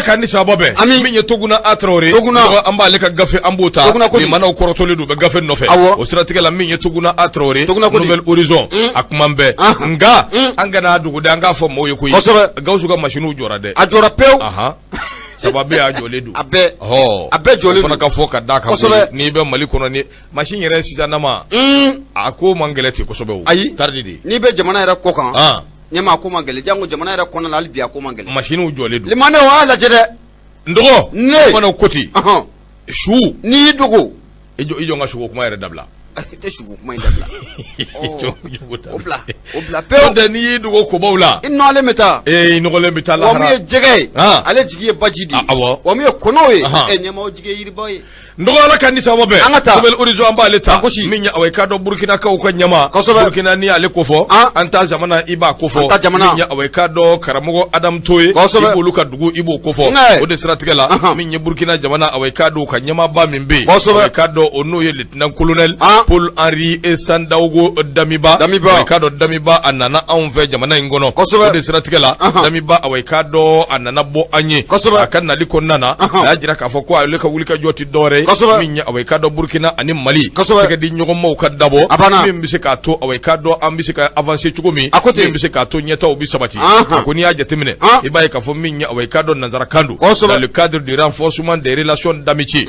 k'an ni sababa bɛn. Ami. Min ye Toguna A Tarawele. Toguna. Dɔgɔ, an b'ale ka gafe an b'o ta. Toguna ko di? Limanaw kɔrɔtɔlen don u bɛ gafe nɔfɛ. Awɔ. O siratigɛ la min ye Toguna A Tarawele. Toguna ko di? Nouvel Horizon. A kuma bɛɛ. Nka an kana dogo dɛ, an k'a fɔ maaw ye koyi. Kosɛbɛ. Gawusu ka masiniw jɔra dɛ. A jɔra pewu. Ahan. Saba bɛ a jɔlen don. A bɛɛ. Ɔhɔ. A bɛɛ jɔlen O fana don. ka fɔ ka d'a kan. Kosɛbɛ. N'i bɛ Mali kɔnɔ ni machine yɛrɛ sisan nama. A ko man gɛlɛn ten kosɛbɛ o. Ayi. Taridi de. N'i bɛ jamana yɛrɛ kɔ kan. Ɲɛmaa, a ko man gɛlɛn, janko jamana yɛrɛ kɔnɔna la, hali bi a ko man gɛlɛn. Machines jɔlen don. Limanaw a y'a lajɛ dɛ. N dɔgɔ. Ne. Bamanan ko ten. Su. N'i y'i dogo. I jɔ, i jɔ n ka suko kuma yɛrɛ dabila. I tɛ suko kuma in dabila. I jɔ, i jɔ k'o dabila. O bila, o bila pewu. N'o tɛ n'i y'i dogo kobaw la. I nɔgɔlen bɛ taa. Ee, i nɔgɔlen bɛ taa Wa lahara. min ye jɛgɛ ye. Ale jigi ye baji de ye. Awɔ. Wa min ye kɔnɔw ye. Ɛ ɲɛmaa, o jigi ye yiribaw ye. N dɔgɔ, Ala ka ni sababa bɛn. An ka taa. Nouvel Horizon an b'ale ta. A gosi. Min ye awa i k'a dɔn Burukinakaw ka ɲɛmaa. Kosɛbɛ. Burukina n'i y'ale kofɔ. An ta jamana i b'a kofɔ. An ta jamana. Min ye awa i k'a dɔn karamɔgɔ Adamu Toye. Kosɛbɛ. I b'olu ka dugu i b'o kofɔ. Nka. O de siratigɛ la. Min ye Burukina jamana awa i k'a dɔn u ka ɲɛmaaba min bɛ yen. Kosɛbɛ. Awa i k'a dɔn o n'o ye lieutenant colonel. Paul Henri Sandaogo Damiba. Damiba. Awa i k'a dɔn Damiba a nana anw fɛ jamana in kɔnɔ. Kosɛbɛ. O de siratigɛ la. Damiba awa i k'a dɔn a nana bɔ an ye. Kosɛbɛ. A ka nali kɔnɔna na. A y'a jira k'a fɔ ko ale ka wulikajɔ tɛ dɔwɛrɛ ye. Kosɛbɛ. Min ye awa i k'a dɔn Burukina ani Mali. Kosɛbɛ. Tɛgɛ di ɲɔgɔnmaw ka dabɔ. A banna. Min bɛ se k'a to awa i k'a dɔn an bɛ se ka avancer cogo min. A ko ten. Min bɛ se k'a to ɲɛtaaw bɛ sabati. A ko n'i y'a jateminɛ. I b'a ye k'a fɔ min ye awa i k'a dɔn nansarakan don. Kosɛbɛ. Dans le cadre du renforcement des relations d'amitié.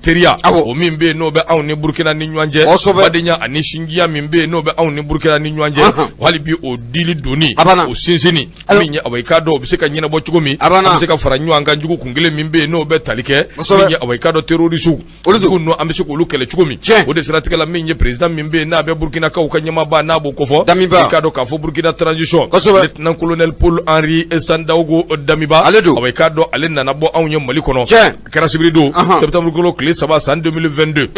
Teriya. Awɔ. O min bɛ yen n'o bɛ anw ni Burukina ni ɲɔgɔn cɛ. Kosɛbɛ. Badenya ani sinjiya min bɛ yen n'o bɛ anw ni Burukina ni ɲɔgɔn cɛ. Hali bi o dili donni. A banna. O sinsinni. Ayiwa. Min ye awa i k'a dɔn o bɛ se ka ɲɛnabɔ cogo min. A banna. An bɛ se ka fara ɲɔgɔn kan jugu kun kelen min bɛ yen n'o bɛ tali kɛ. Kosɛbɛ. Min ye awa i k'a dɔn terroristes. Olu don. Jugu ninnu an bɛ se k'olu kɛlɛ cogo min. Tiɲɛ. O de siratigɛ la min ye président min bɛ yen n'a bɛ Burukinakaw ka ɲɛmaaba n'a b'o kofɔ. Damiba. I k'a dɔn k'a fɔ Burukina transition. Kosɛbɛ. Lieutenant colonel Paul Henri Sandaogo Damiba. Ale don. Awa i k'a dɔn ale nana bɔ anw ye Mali kɔnɔ. Tiɲɛ. A kɛra sibiri don. Septembre kalo tile 3 san 2022.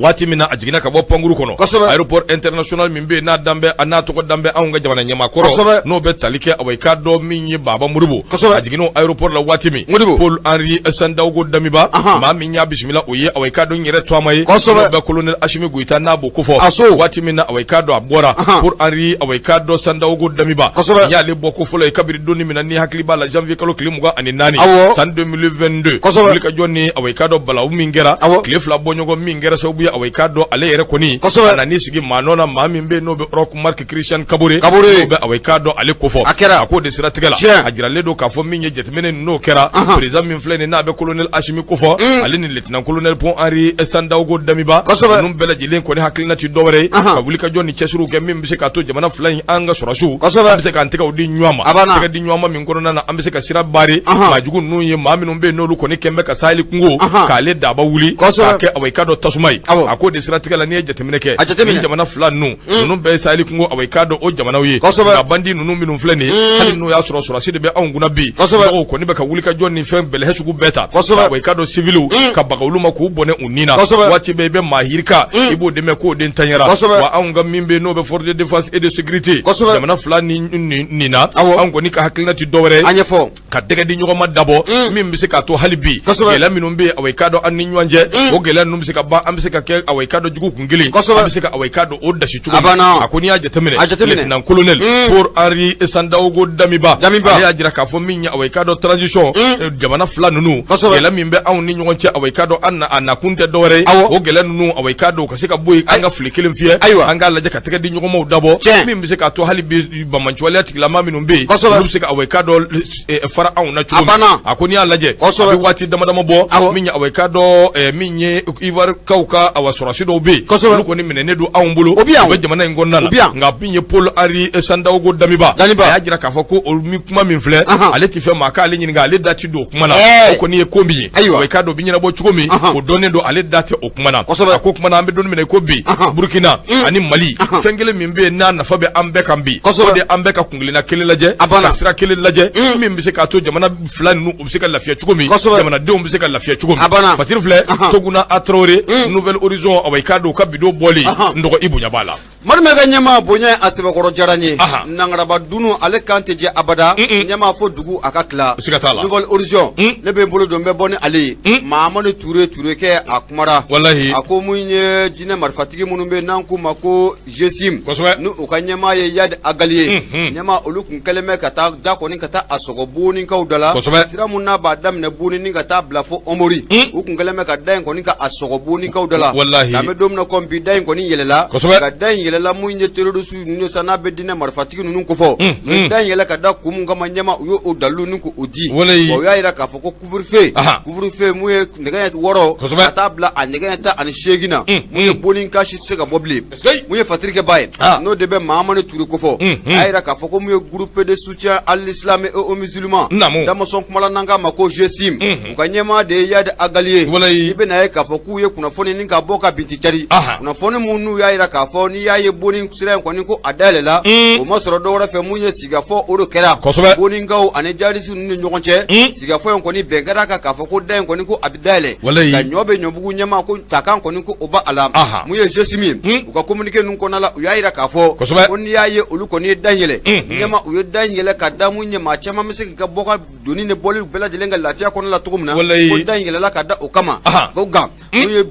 Waati min na a jiginna ka bɔ pankuru kɔnɔ. Kosɛbɛ. Aéroport international min bɛ yen n'a dan bɛ a n'a tɔgɔ dan bɛ anw ka jamana ɲɛmaa kɔrɔ. Kosɛbɛ. N'o bɛ tali kɛ awa i k'a dɔn min ye Baba Modibo. Kosɛbɛ. A jiginna o aéroport la waati min. Modibo. Paul Henri Sandaogo Damiba. Maa min y'a bisimila o ye awa i k'a dɔn n yɛrɛ tɔgɔma ye. Kosɛbɛ. N'o bɛ colonel Assimi Goïta n'a b'o kofɔ. A so. Waati min na awa i k'a dɔn a bɔra. Paul Henri awa i k'a dɔn Sandaogo Damiba. Kosɛbɛ. Nin y'ale bɔ ko fɔlɔ ye kabiri don min na ni hakili b'a la janvier kalo tile 24. Awɔ. San 2022. Kosɛbɛ. Wulikajɔ ni awa i k'a dɔn balawu min kɛra. Awɔ. Tile 2 bɔɲɔgɔn min kɛra sababu ye awa i k'a dɔn ale yɛrɛ kɔni. Kosɛbɛ. A nan'i sigi maa nɔ na maa min bɛ yen n'o bɛ Roch Marc Christian Kabore. Kabore. N'o bɛ awa i k'a dɔn ale kofɔ. A kɛra. A k'o de siratigɛ la. Tiɲɛ. A jiralen don k'a fɔ min ye jateminɛ n'o kɛra. Président min filɛ nin n'a bɛ colonel Assimi kofɔ. Ale ni lieutenant colonel Paul Henri Sandaogo Damiba. Kosɛbɛ. Ninnu bɛɛ lajɛlen kɔni hakilina tɛ dɔwɛrɛ ye. Ka wulikajɔ ni cɛsiriw kɛ min bɛ se k'a to jamana fila in an ka sɔrɔdasiw. Kosɛbɛ. An bɛ se k'an tɛgɛw di ɲɔgɔn ma. A banna. Tɛgɛ di ɲɔgɔn ma min kɔnɔna na an bɛ se ka sira barrer. Maa jugu ninnu ye maa minnu bɛ yen n'olu kɔni kɛn bɛ ka saheli kungo. K'ale daba wuli. Kosɛbɛ. K'a kɛ awa i k'a dɔn tasuma ye. Awɔ. A k'o de siratigɛ la n'i ye jateminɛ kɛ. A jateminɛ. Ni jamana fila ninnu. Ninnu bɛɛ ye saheli kungo awa i k'a dɔn o jamanaw ye. Kosɛbɛ. Nka bandi ninnu minnu filɛ nin ye. Hali n'o y'a sɔrɔ sɔrɔdasi de bɛ anw kunna bi. Kosɛbɛ. Dɔw kɔni bɛ ka wulikajɔ ni fɛn bɛlɛhɛ sugu bɛɛ ta. Kosɛbɛ. Awa i k'a dɔn civiliw. Ka baga olu ma k'u bɔnɛ u ni na. Kosɛbɛ. Waati bɛɛ i bɛ maa yirika. I b'o dɛmɛ k'o den tanyara. Kosɛbɛ. Wa anw ka min bɛ yen n'o bɛ force de défense et de sécurité. Kosɛbɛ. Jamana fila ni nin na. Awɔ. Anw kɔni ka hakilina tɛ dɔwɛrɛ ye. A ɲɛfɔ. Ka tɛgɛ di ɲɔgɔn ma dabɔ min bɛ se k'a to hali bi Kosɛbɛ. gɛlɛya minnu bɛ yen awa i k'a dɔn an ni ɲɔgɔn cɛ o gɛlɛya ninnu bɛ se ka ban an bɛ se ka kɛ awa i k'a dɔn jugu kun kelen Kosɛbɛ. an bɛ se ka awa i k'a dɔn o dasi cogo A banna. min a ko n'i y'a jateminɛ A jateminɛ. lieutenant colonel Paul Henri Sandaogo Damiba Damiba. ale y'a jira k'a fɔ min ye awa i k'a dɔn transition jamana fila ninnu Kosɛbɛ. gɛlɛya min bɛ anw ni ɲɔgɔn cɛ awa i k'a dɔn an na a nakun tɛ dɔwɛrɛ ye Awɔ. o gɛlɛya ninnu awa i k'a dɔn u ka se ka bɔ yen an ka fili kelen fiyɛ Ayiwa. an k'a lajɛ ka tɛgɛ di ɲɔgɔnmaw dabɔ Tiɲɛ. min bɛ se k'a to hali bi banbaanciwaleya tigilama minnu bɛ yen Kosɛbɛ. olu bɛ se ka awa i k'a dɔn fara anw na cogo A banna. min a ko n'i y'a lajɛ Kosɛbɛ. a bɛ waati dama dama bɔ Awɔ. min ye awa i k'a dɔn min ye Ivoirekaw ka awa sɔrɔdasi dɔw bɛ yen Kosɛbɛ. olu kɔni minɛnen don anw bolo O bɛ yan u bɛ jamana in kɔnɔna la O bɛ yan. nka min ye Paul Henri Sandaogo Damiba Damiba. a y'a jira k'a fɔ ko olu min kuma min filɛ ale tɛ fɛ maa k'ale ɲininka ale da tɛ don o kuma na Ɛɛ. o kɔni ye ko min ye Ayiwa. awa i k'a dɔn o bɛ ɲɛnabɔ cogo min o dɔnnen don ale da tɛ o kuma na Kosɛbɛ. a ko kuma na an bɛ don min na i ko bi Burukina ani Mali fɛn kelen min bɛ yen n'a nafa bɛ an bɛɛ kan bi Kosɛbɛ. o de an bɛɛ ka kunkelenna kelen lajɛ A banna. ka sira kelen lajɛ min bɛ se k'a to jamana fila ninnu u bɛ se ka lafiya cogo min Kosɛbɛ. jamanadenw bɛ se ka lafiya cogo min A banna. Fatiri filɛ Toguna A Tarawele Nouvel Horizon awa i k'a dɔn u ka bidon bɔli n dɔgɔ i bonya b'a la. Madu Mayiga ɲɛmaa bonya a sɛbɛkɔrɔ diyara n ye nangaraba dunu ale kan tɛ jɛ abada ɲɛmaa fo dugu a ka tila siga t'a la Nouvel Horizon ne bɛ n bolo don n bɛ bɔ ni ale ye Mahamani Ture Ture kɛ a kumara walahi a ko mun ye jinɛ marifatigi minnu bɛ n'an k'u ma ko GSIM kosɛbɛ ni u ka ɲɛmaa ye Iyad Ag Ghali ye ɲɛmaa olu tun kɛlen bɛ ka taa da kɔni ka taa a sɔgɔ Bonikaw da la kosɛbɛ sira mun n'a b'a daminɛ Boni ni ka taa bila fo Hombori u tun kɛlen bɛ ka da in kɔni ka a sɔgɔ Bonikaw da la walahi an bɛ don min na komi bi da in kɔni yɛlɛla kosɛbɛ ka da in yɛlɛla mun ye terroriste ninnu sa n'a bɛ diinɛ marifatigi ninnu kofɔ u ye da in yɛlɛ ka da kun mun kama ɲɛmaa u y'o dalilu ni k'o di walahi u y'a jira k'a fɔ ko couvre-feu couvre-feu mun ye nɛgɛ ɲɛ 6 kosɛbɛ ka taa bila a nɛgɛ ɲɛ 18 na mun ye Boninka si tɛ se ka bɔ bilen mun ye Fatirikɛba ye n'o de bɛ Mahamani Ture kofɔ a y'a jira k'a fɔ ko mun ye groupe de soutien à l'islam et aux musulmans damasɔn kuma la n'an k'a ma ko GSIM u ka ɲɛmaa de ye Iyad Ag Ghali ye walahi i bɛna ye k'a fɔ k'u ye kunnafoni ni ka bɔ ka binti cari kunnafoni mun n'u y'a jira k'a fɔ n'i y'a ye Boni sira in kɔni ko a dayɛlɛla o ma sɔrɔ dɔwɛrɛ fɛ mun ye sigikafɔ o de kɛra kosɛbɛ Boninkaw ani jihadisi ninnu ni ɲɔgɔn cɛ sigikafɔ in kɔni bɛn kɛra kan k'a fɔ ko da in kɔni ko a bɛ dayɛlɛ walahi ka ɲɔ bɛ ɲɔbugu ɲɛmaa ko takan kɔni ko o ba a la mun ye GSIM ye u ka communiqué ninnu kɔnɔna la u y'a jira k'a fɔ kosɛbɛ ko n'i y'a ye olu kɔni ye da in yɛlɛ ɲɛmaa u ye da in yɛlɛ ka da mun ye maa caman bɛ se k'i ka bɔ ka doni ni bɔli bɛɛ lajɛlen kɛ lafiya kɔnɔna la cogo min na walahi ko da in yɛlɛla ka da o kama ko nka mun ye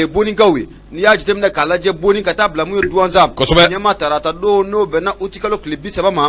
Boninkaw ye n'i y'a jateminɛ k'a lajɛ Boni ka taa bila mun ye Duwanza kosɛbɛ ɲɛmaa tarata don n'o bɛnna utikalo tile 30 ma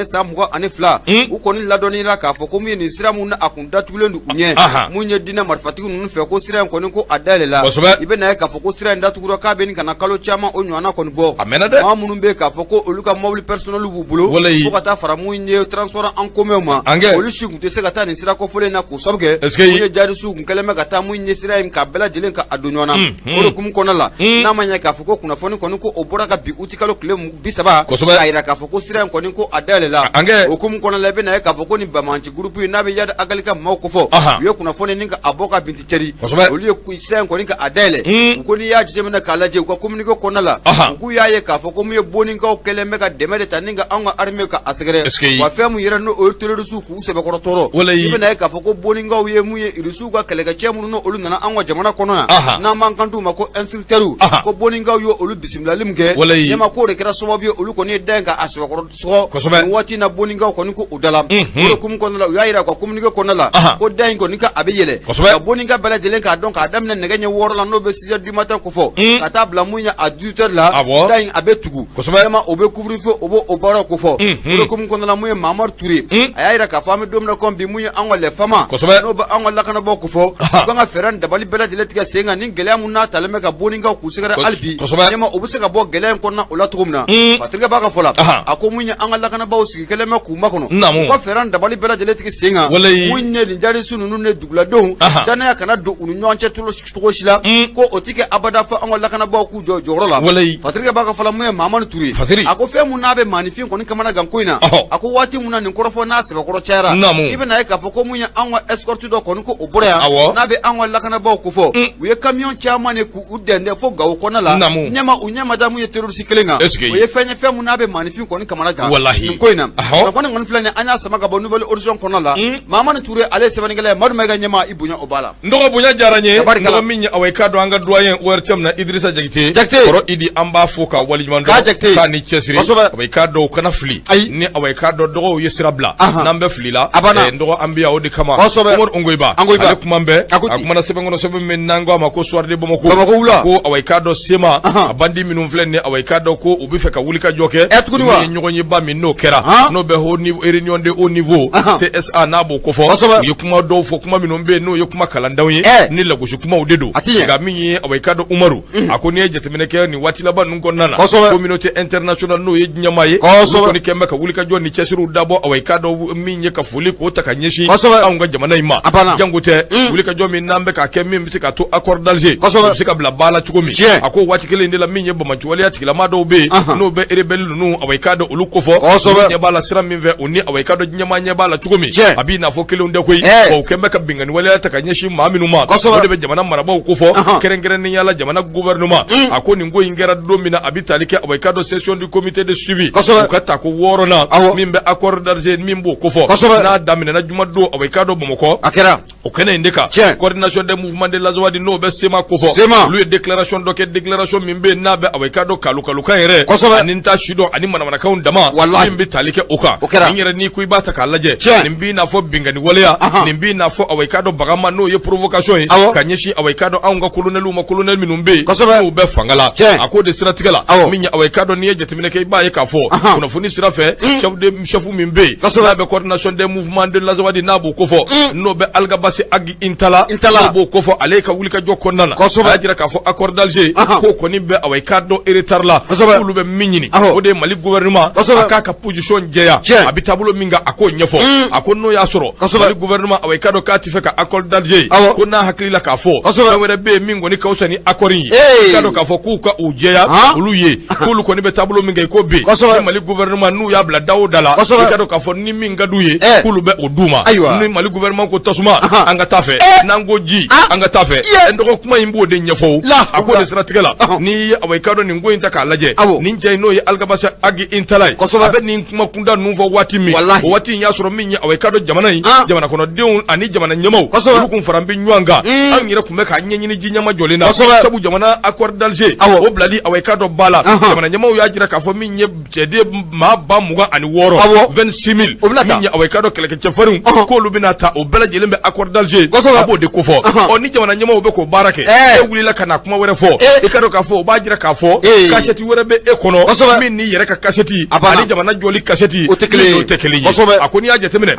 san 2022, u kɔni ladɔnniyara k'a fɔ ko mun ye nin sira mun a kun datugulen don u ɲɛ mun ye diinɛ marifatigi ninnu fɛ ko sira in kɔni ko a dayɛlɛla kosɛbɛ i bɛna ye k'a fɔ ko sira in datugura k'a bɛ nin ka na kalo caman o ɲɔgɔnna kɔni bɔ a mɛnna dɛ maa minnu bɛ k'a fɔ ko olu ka mobili personnel b'u bolo walayi fo ka taa fara mun ye transport en commun ma olu si tun tɛ se ka taa nin sira kofɔlen in na k'o sabu kɛ est-ce que mun ye jihadisiw kun kɛlen bɛ ka taa mun ye sira in ka bɛɛ lajɛlen ka a don ɲɔgɔn na o de hukumu kɔnɔna la n'a ma ɲɛ k'a fɔ ko kunnafoni kɔni ko o bɔra ka bin utikalo tile 30 kosɛbɛ k'a jira k'a fɔ ko sira in kɔni ko a dayɛlɛla an kɛ o hukumu kɔnɔna la i bɛna ye k'a fɔ ko nin banbaanci groupe in n'a bɛ Iyad Ag Ghali ka maaw kofɔ u ye kunnafoni ni ka a bɔ ka binti cɛri kosɛbɛ olu ye sira in kɔni ka a dayɛlɛ u ko n'i y'a jateminɛ k'a lajɛ u ka communiqué kɔnɔna la u k'u y'a ye k'a fɔ ko mun ye Boninkaw kɛlen bɛ ka dɛmɛ de ta ni ka anw ka armée ka a sɛgɛrɛ est-ce que wa fɛn mun yɛrɛ n'o ye terroriste k'u sɛbɛkɔrɔ tɔɔrɔ walayi i bɛna ye k'a fɔ ko Boninkaw ye mun ye Irisiw ka kɛlɛkɛcɛ minnu n'olu nana anw ka jamana kɔnɔ yan n'an b'an kan t'u ma ko instructeurs ko Boninkaw ye olu bisimilali min kɛ walayi ɲɛma k'o de kɛra sababu ye olu kɔni ye da in ka a sɛbɛkɔrɔ sɔgɔ kosɛbɛ nin waati in na Boninkaw kɔni ko u da la o de hukumu kɔnɔna la u y'a jira u ka communiqué kɔnɔna la ko da in kɔni ka a bɛ yɛlɛ kosɛbɛ ka Boninka bɛɛ lajɛlen k'a dɔn k'a daminɛ nɛgɛ ɲɛ 6 la n'o bɛ 6 heures du matin kofɔ ka taa bila mun ye à 18 heures la da in a bɛ tugu kosɛbɛ ɲɛma o bɛ couvre-feu o b'o baara kofɔ o de hukumu kɔnɔna la mun ye Mamadu Ture a y'a jira k'a fɔ an bɛ don min na komi bi mun ye anw ka les FAMa kosɛbɛ n'o bɛ anw ka lakanabaaw kofɔ u kan ka fɛɛrɛ ni dabali bɛɛ lajɛlen tigɛ sen kan ni gɛlɛya mun n'a talen bɛ ka Boninkaw k'u sɛgɛrɛ hali bi kosɛbɛ ɲɛma o bɛ se ka bɔ gɛlɛya in kɔnɔna o la cogo min na Fatirikɛ b'a ka fɔ la a ko mun ye an ka lakanabaaw sigi kɛlen bɛ k'u makɔnɔ u ka fɛɛrɛ ni dabali bɛɛ lajɛlen tigɛ sen kan walayi mun ye nin jihadisi ninnu ni duguladenw danaya kana don u ni ɲɔgɔn cɛ cogo si la ko o tɛ kɛ abada fo an ka lakanabaaw k'u jɔ jɔyɔrɔ la walayi Fatirikɛ b'a ka fɔ la mun ye Mamadu Ture Fasiri a ko fɛn mun n'a bɛ maaninfin kɔni kamana gan ko in na a ko waati mun na nin kɔrɔfɔ n'a sɛbɛkɔrɔ cayara i bɛna ye k'a fɔ ko mun ye anw ka escorte dɔ kɔni ko o bɔra yan n'a bɛ anw ka lakanabaaw kofɔ u ye camion caman de k'u dɛndɛn fo Gawo kɔnɔna la ɲɛma u ɲɛ ma da mun ye terroriste kelen kan o ye fɛn ye fɛn mun n'a bɛ maaninfin kɔni kamana gan walahi nin ko in na kunnafoni kɔni filɛ nin an y'a sama ka bɔ Nouvel Horizon kɔnɔna la Mamadu Ture ale ye sɛbɛnnikɛla ye Madu Mayiga ɲɛma i bonya o b'a la N dɔgɔ bonya diyara n ye n dɔgɔ min ye awa i k'a dɔn an ka doyen ORTM na Idirisa Jakite Jakite kɔrɔ Idi an b'a fo k'a waleɲuman dɔn k'a Jakite k'a ni cɛsiri kosɛbɛ awa i k'a dɔn u kana fili ayi ni awa i k'a dɔn dɔgɔw ye sira bila n'an bɛ fili la a banna n dɔgɔ an bɛ yan o de kama kosɛbɛ Umaru Ongoyiba Ongoyiba ale kuma bɛɛ a ko a ten kumana sɛbɛn kɔnɔ sɛbɛn min n'an ko a ma ko Soir de Bamako Bamako wula ko awa i k'a dɔn CMA a bandi minnu filɛ nin ye awa i k'a dɔn ko u bɛ fɛ ka wuli ka jɔ kɛ ɛ tuguni wa min ye ɲɔgɔnyeba min n'o kɛra Han? n'o bɛ haut niveau réunion de haut niveau CSA n'a b'o kofɔ Kosɛbɛ. u ye kuma dɔw fɔ kuma minnu bɛ yen n'o ye kuma kalandanw ye Ɛ. ni lagosi kumaw de don A ti ɲɛ. nka min ye awa i k'a dɔn Umaru a ko n'i ye jateminɛ kɛ nin waati laban ninnu kɔnɔna na Kosɛbɛ. communauté internationale n'o ye diɲɛmaa ye Kosɛbɛ. olu kɔni kɛn bɛ ka wulikajɔ ni cɛsiriw dabɔ awa i k'a dɔn min ye ka foli k'o ta ka ɲɛsin Kosɛbɛ. anw ka jamana in ma A banna. jango tɛ wulikajɔ min n'an bɛ k'a kɛ min bɛ se ka to accord d'Alger Kosɛbɛ. o bɛ se ka bila ba la cogo min Tiɲɛ. a ko waati kelen in de la min ye banbaanciwaleya tigilamaa dɔw bɛ yen n'o bɛ rebelle ninnu awa i k'a dɔn olu kofɔ Kosɛbɛ. olu ɲɛ b'a la sira min fɛ u ni awa i k'a dɔn diɲɛmaa ɲɛ b'a la cogo min Tiɲɛ. a b'i n'a fɔ kelenw tɛ koyi Ɛɛ. wa u kɛn bɛ ka binkanni waleya ta ka ɲɛsin maa minnu ma Kosɛbɛ. o de bɛ jamana marabaaw kofɔ kɛrɛnkɛrɛnnenya la jamana gouvernement a ko nin ko in kɛra don min na a bɛ tali kɛ awa i k'a dɔn session du comité de suivi Kosɛbɛ. u ka tako wɔɔrɔnan Awɔ. min bɛ accord d'Alger min b'o kofɔ Kosɛbɛ. n'a daminɛna jumadon awa i k'a dɔn Bamakɔ a kɛra o kɛnɛ in de kan Tiɲɛ. coordination des mouvements de l'Azawad n'o bɛ CMA kofɔ CMA. Olu ye déclaration dɔ kɛ, déclaration min bɛ yen n'a bɛ, awa, i k'a dɔn kalokalokan yɛrɛ ani n ta si dɔn ani manamanakanw dama min bɛ tali kɛ o kan. Nin yɛrɛ, n'i ko i b'a ta k'a lajɛ, nin b'i n'a fɔ binkanni waleya, nin b'i n'a fɔ, awa, i k'a dɔn bagama, n'o ye provocation ye ka ɲɛsin, awa, i k'a dɔn anw ka colonelw ma, colonel minnu bɛ yen n'u bɛ fanga la. A k'o de siratigɛ la, min ye, awa, i k'a dɔn n'i ye jateminɛ kɛ, i b'a ye k'a fɔ kunnafoni sira fɛ, chef de chef min bɛ yen n'a bɛ coordination des mouvements de l'Azawad, n'a b'o kofɔ, n'o bɛ Alghabass Ag Intalla, n'o b'o kofɔ, ale ka wulikajɔ kɔnɔna na, a y'a jira k'a fɔ accord d'Alger k'o kɔni bɛ, awa, i k'a dɔn retard la. K'olu bɛ min ɲini, o de ye Mali gouvernement a k'a ka position jɛya, a bɛ taabolo min kan, a k'o ɲɛfɔ. A ko n'o y'a sɔrɔ Mali gouvernement, awa, i k'a dɔn k'a tɛ fɛ ka accord d'Alger, ko n'a hakili la k'a fɔ fɛn wɛrɛ bɛ yen min kɔni ka fisa ni accord in ye, i k'a dɔn k'a fɔ k'u ka u jɛya olu ye, k'olu kɔni bɛ taabolo min kan i ko bi, ni Mali gouvernement n'u y'a bila da o da la, i k'a dɔn k'a fɔ ni min ka d'u ye, k'olu bɛ o d'u ma. Ni Mali gouvernement ko tasuma, an ka taa fɛ, n'an ko ji, an ka taa fɛ. N dɔgɔ, kuma in b'o de ɲɛfɔ. A ko de siratigɛ la, n'i ye, awa, i k'a dɔn nin ko in ta k'a lajɛ, nin cɛ in, n'o ye Alghabass Ag Intalla ye, a bɛ nin kuma kunda ninnu fɔ waati min, o waati in y'a sɔrɔ min ye, awa, i k'a dɔn jamana in jamana kɔnɔdenw ani jamana ɲɛmaaw, olu kun fara bɛ ɲɔgɔn kan. Anw yɛrɛ tun bɛ k'a ɲɛɲini ji ɲɛma jɔlen na, sabu jamana accord d'Alger o bilali, awa, i k'a dɔn ba la, jamana ɲɛmaaw y'a jira k'a fɔ min ye cɛden maa 26,000, 26 000, min ye, awa, i k'a dɔn kɛlɛkɛ cɛfarinw, k'olu bɛna ta, o bɛɛ lajɛlen bɛ accord d'Alger, a b'o de kofɔ. Ɔ, ni jamana ɲɛmaaw bɛ k'o baara kɛ, e wulila ka na kuma wɛrɛ fɔ, i k'a dɔn k'a fɔ o b'a jira k'a fɔ kasɛti wɛrɛ bɛ e kɔnɔ min n'i yɛrɛ ka kasɛti ani jamana jɔli kasɛti o tɛ kelen ye, o tɛ kelen ye. A ko n'i y'a jateminɛ,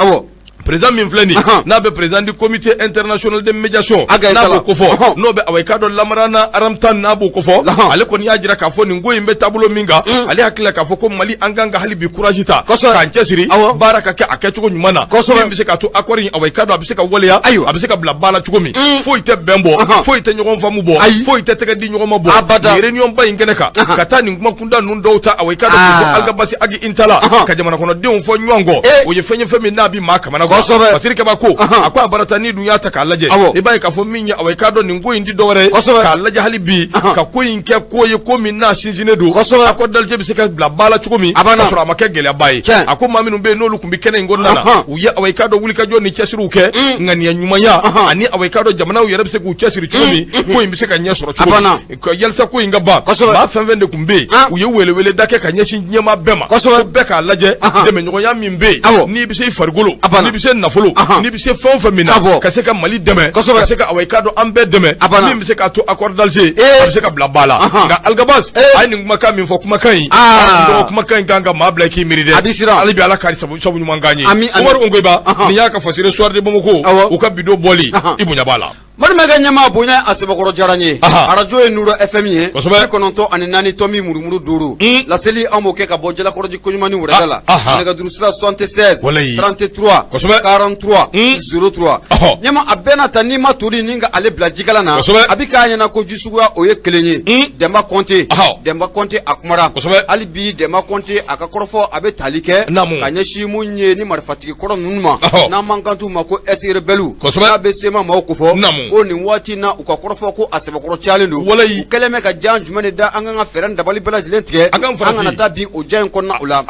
président min filɛ nin, n'a bɛ président du comité international de médiation, n'a b'o kofɔ, n'o bɛ, awa, i k'a dɔn Lamrana Ramtane, n'a b'o kofɔ, ale kɔni y'a jira k'a fɔ nin ko in bɛ taabolo min kan, ale hakili la k'a fɔ ko Mali, an kan ka hali bi courage ta k'an cɛsiri, baara ka kɛ a kɛcogo ɲuman na, min bɛ se k'a to accord in, awa, i k'a dɔn a bɛ se ka waleya, a bɛ se ka bila ba la cogo min. Foyi tɛ bɛn bɔ, foyi tɛ ɲɔgɔn faamu bɔ, foyi tɛ tɛgɛ di ɲɔgɔn ma bɔ. Nin réunion ba in kɛnɛ kan, ka taa nin kuma kunda ninnu dɔw ta, awa, i k'a dɔn k'o fɔ Alghabass Ag Intalla, ka jamana kɔnɔdenw fɔ ɲɔgɔn kɔ, o ye fɛn ye, fɛn min n'a bɛ maa kamana gan. Fasiri Kaba ko, a ko a barata, n'i dun y'a ta k'a lajɛ, i b'a ye k'a fɔ min ye, awa, i k'a dɔn nin ko in ti dɔwɛrɛ ye, k'a lajɛ hali bi ka ko in kɛ ko ye, ko min n'a sinsinnen don, accord d'Alger bɛ se ka bila ba la cogo min k'a sɔrɔ a ma kɛ gɛlɛyaba ye. A ko maa minnu bɛ yen n'olu tun bɛ kɛnɛ in kɔnɔna na, u ye, awa, i k'a dɔn wulikajɔ ni cɛsiriw kɛ, ŋaniya ɲumanya ani, awa, i k'a dɔn jamanaw yɛrɛ bɛ se k'u cɛsiri cogo min, ko in bɛ se ka ɲɛ sɔrɔ cogo min yalisa ko in ka ban. Maa fɛn fɛn de tun bɛ yen, u ye weleweleda kɛ ka ɲɛsin diɲɛmaa bɛɛ ma, ko bɛɛ k'a lajɛ dɛmɛɲɔgɔnya min bɛ yen, n'i bɛ se i farikolo, n'i bɛ se nafolo, n'i bɛ se fɛn o fɛn min na, ka se ka Mali dɛmɛ, ka se ka, awa, i k'a dɔn an bɛɛ dɛmɛ, min bɛ se k'a to accord d'Alger a bɛ se ka bila ba la. Nka Alghabass a ye nin kumakan min fɔ, kumakan in, kumakan in kan ka maa bila i k'i miiri dɛ. Hali bi Ala ka sabu ɲuman k'an ye. Umaru Ongoyiba, nin y'a ka Fasiri Soir de Bamako u ka bidon bɔli, i bonya b'a la. Balimakɛ ɲɛmaa, bonya a sɛbɛkɔrɔ diyara n ye. Arajo ye Nuru FM ye, 94 tomi murumuru 5. Laseli, an b'o kɛ ka bɔ Jalakɔrɔji koɲuman ni wɛrɛda la. Nɛgɛjuru sira 76 33 43 03. Ɲɛma, a bɛɛ n'a ta, n'i ma tori ni ka ale bila jikalan na, a bɛ k'a ɲɛna ko ji suguya o ye kelen ye. Dɛnba Kɔnte, Dɛnba Kɔnte a kumara. Hali bi Dɛnba Kɔnte a ka kɔrɔfɔ a bɛ tali kɛ ka ɲɛsin mun ye ni marifatigi kɔrɔ ninnu ma, n'an b'an kan t'u ma ko ex-rebelles, n'a bɛ CMA maaw kofɔ, ko nin waati na u ka kɔrɔfɔ ko a sɛbɛkɔrɔ cayalen don. U kɛlen bɛ ka jan jumɛn de da, an kan ka fɛɛrɛ dabali bɛɛ lajɛlen tigɛ, an kana taa bin o jan in kɔnɔna o la.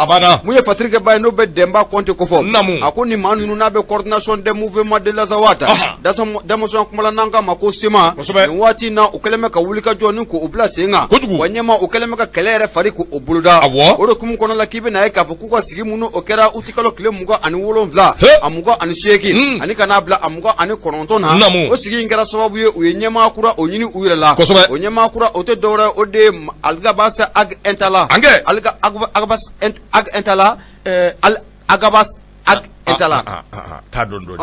Mun ye fatirikɛba ye, n'o bɛ Dɛnba Kɔnte kofɔ, a ko nin maa ninnu n'a bɛ coordination des mouvements de l'Azawad, Damɔzɔn kumala, n'an k'a ma ko CMA, nin waati na u kɛlen bɛ ka wulikajɔ ni k'o bila sen kan. Wa ɲɛma, u kɛlen bɛ ka kɛlɛ yɛrɛ fari k'o boloda. O de hukumu kɔnɔ la, k'i bɛna ye k'a fɔ k'u ka sigi minnu o kɛra utikalo tile 27, a 28, ani ka n'a bila a 29 na, o sigi in kɛra sababu ye u ye ɲɛmaa kura o ɲini u yɛrɛ la. O ɲɛmaa kura o tɛ dɔwɛrɛ, o de ye Alghabass Ag Intalla, Alghabass Ag Intalla, Alghabass Ag Intalla. Taa dɔn dɔn.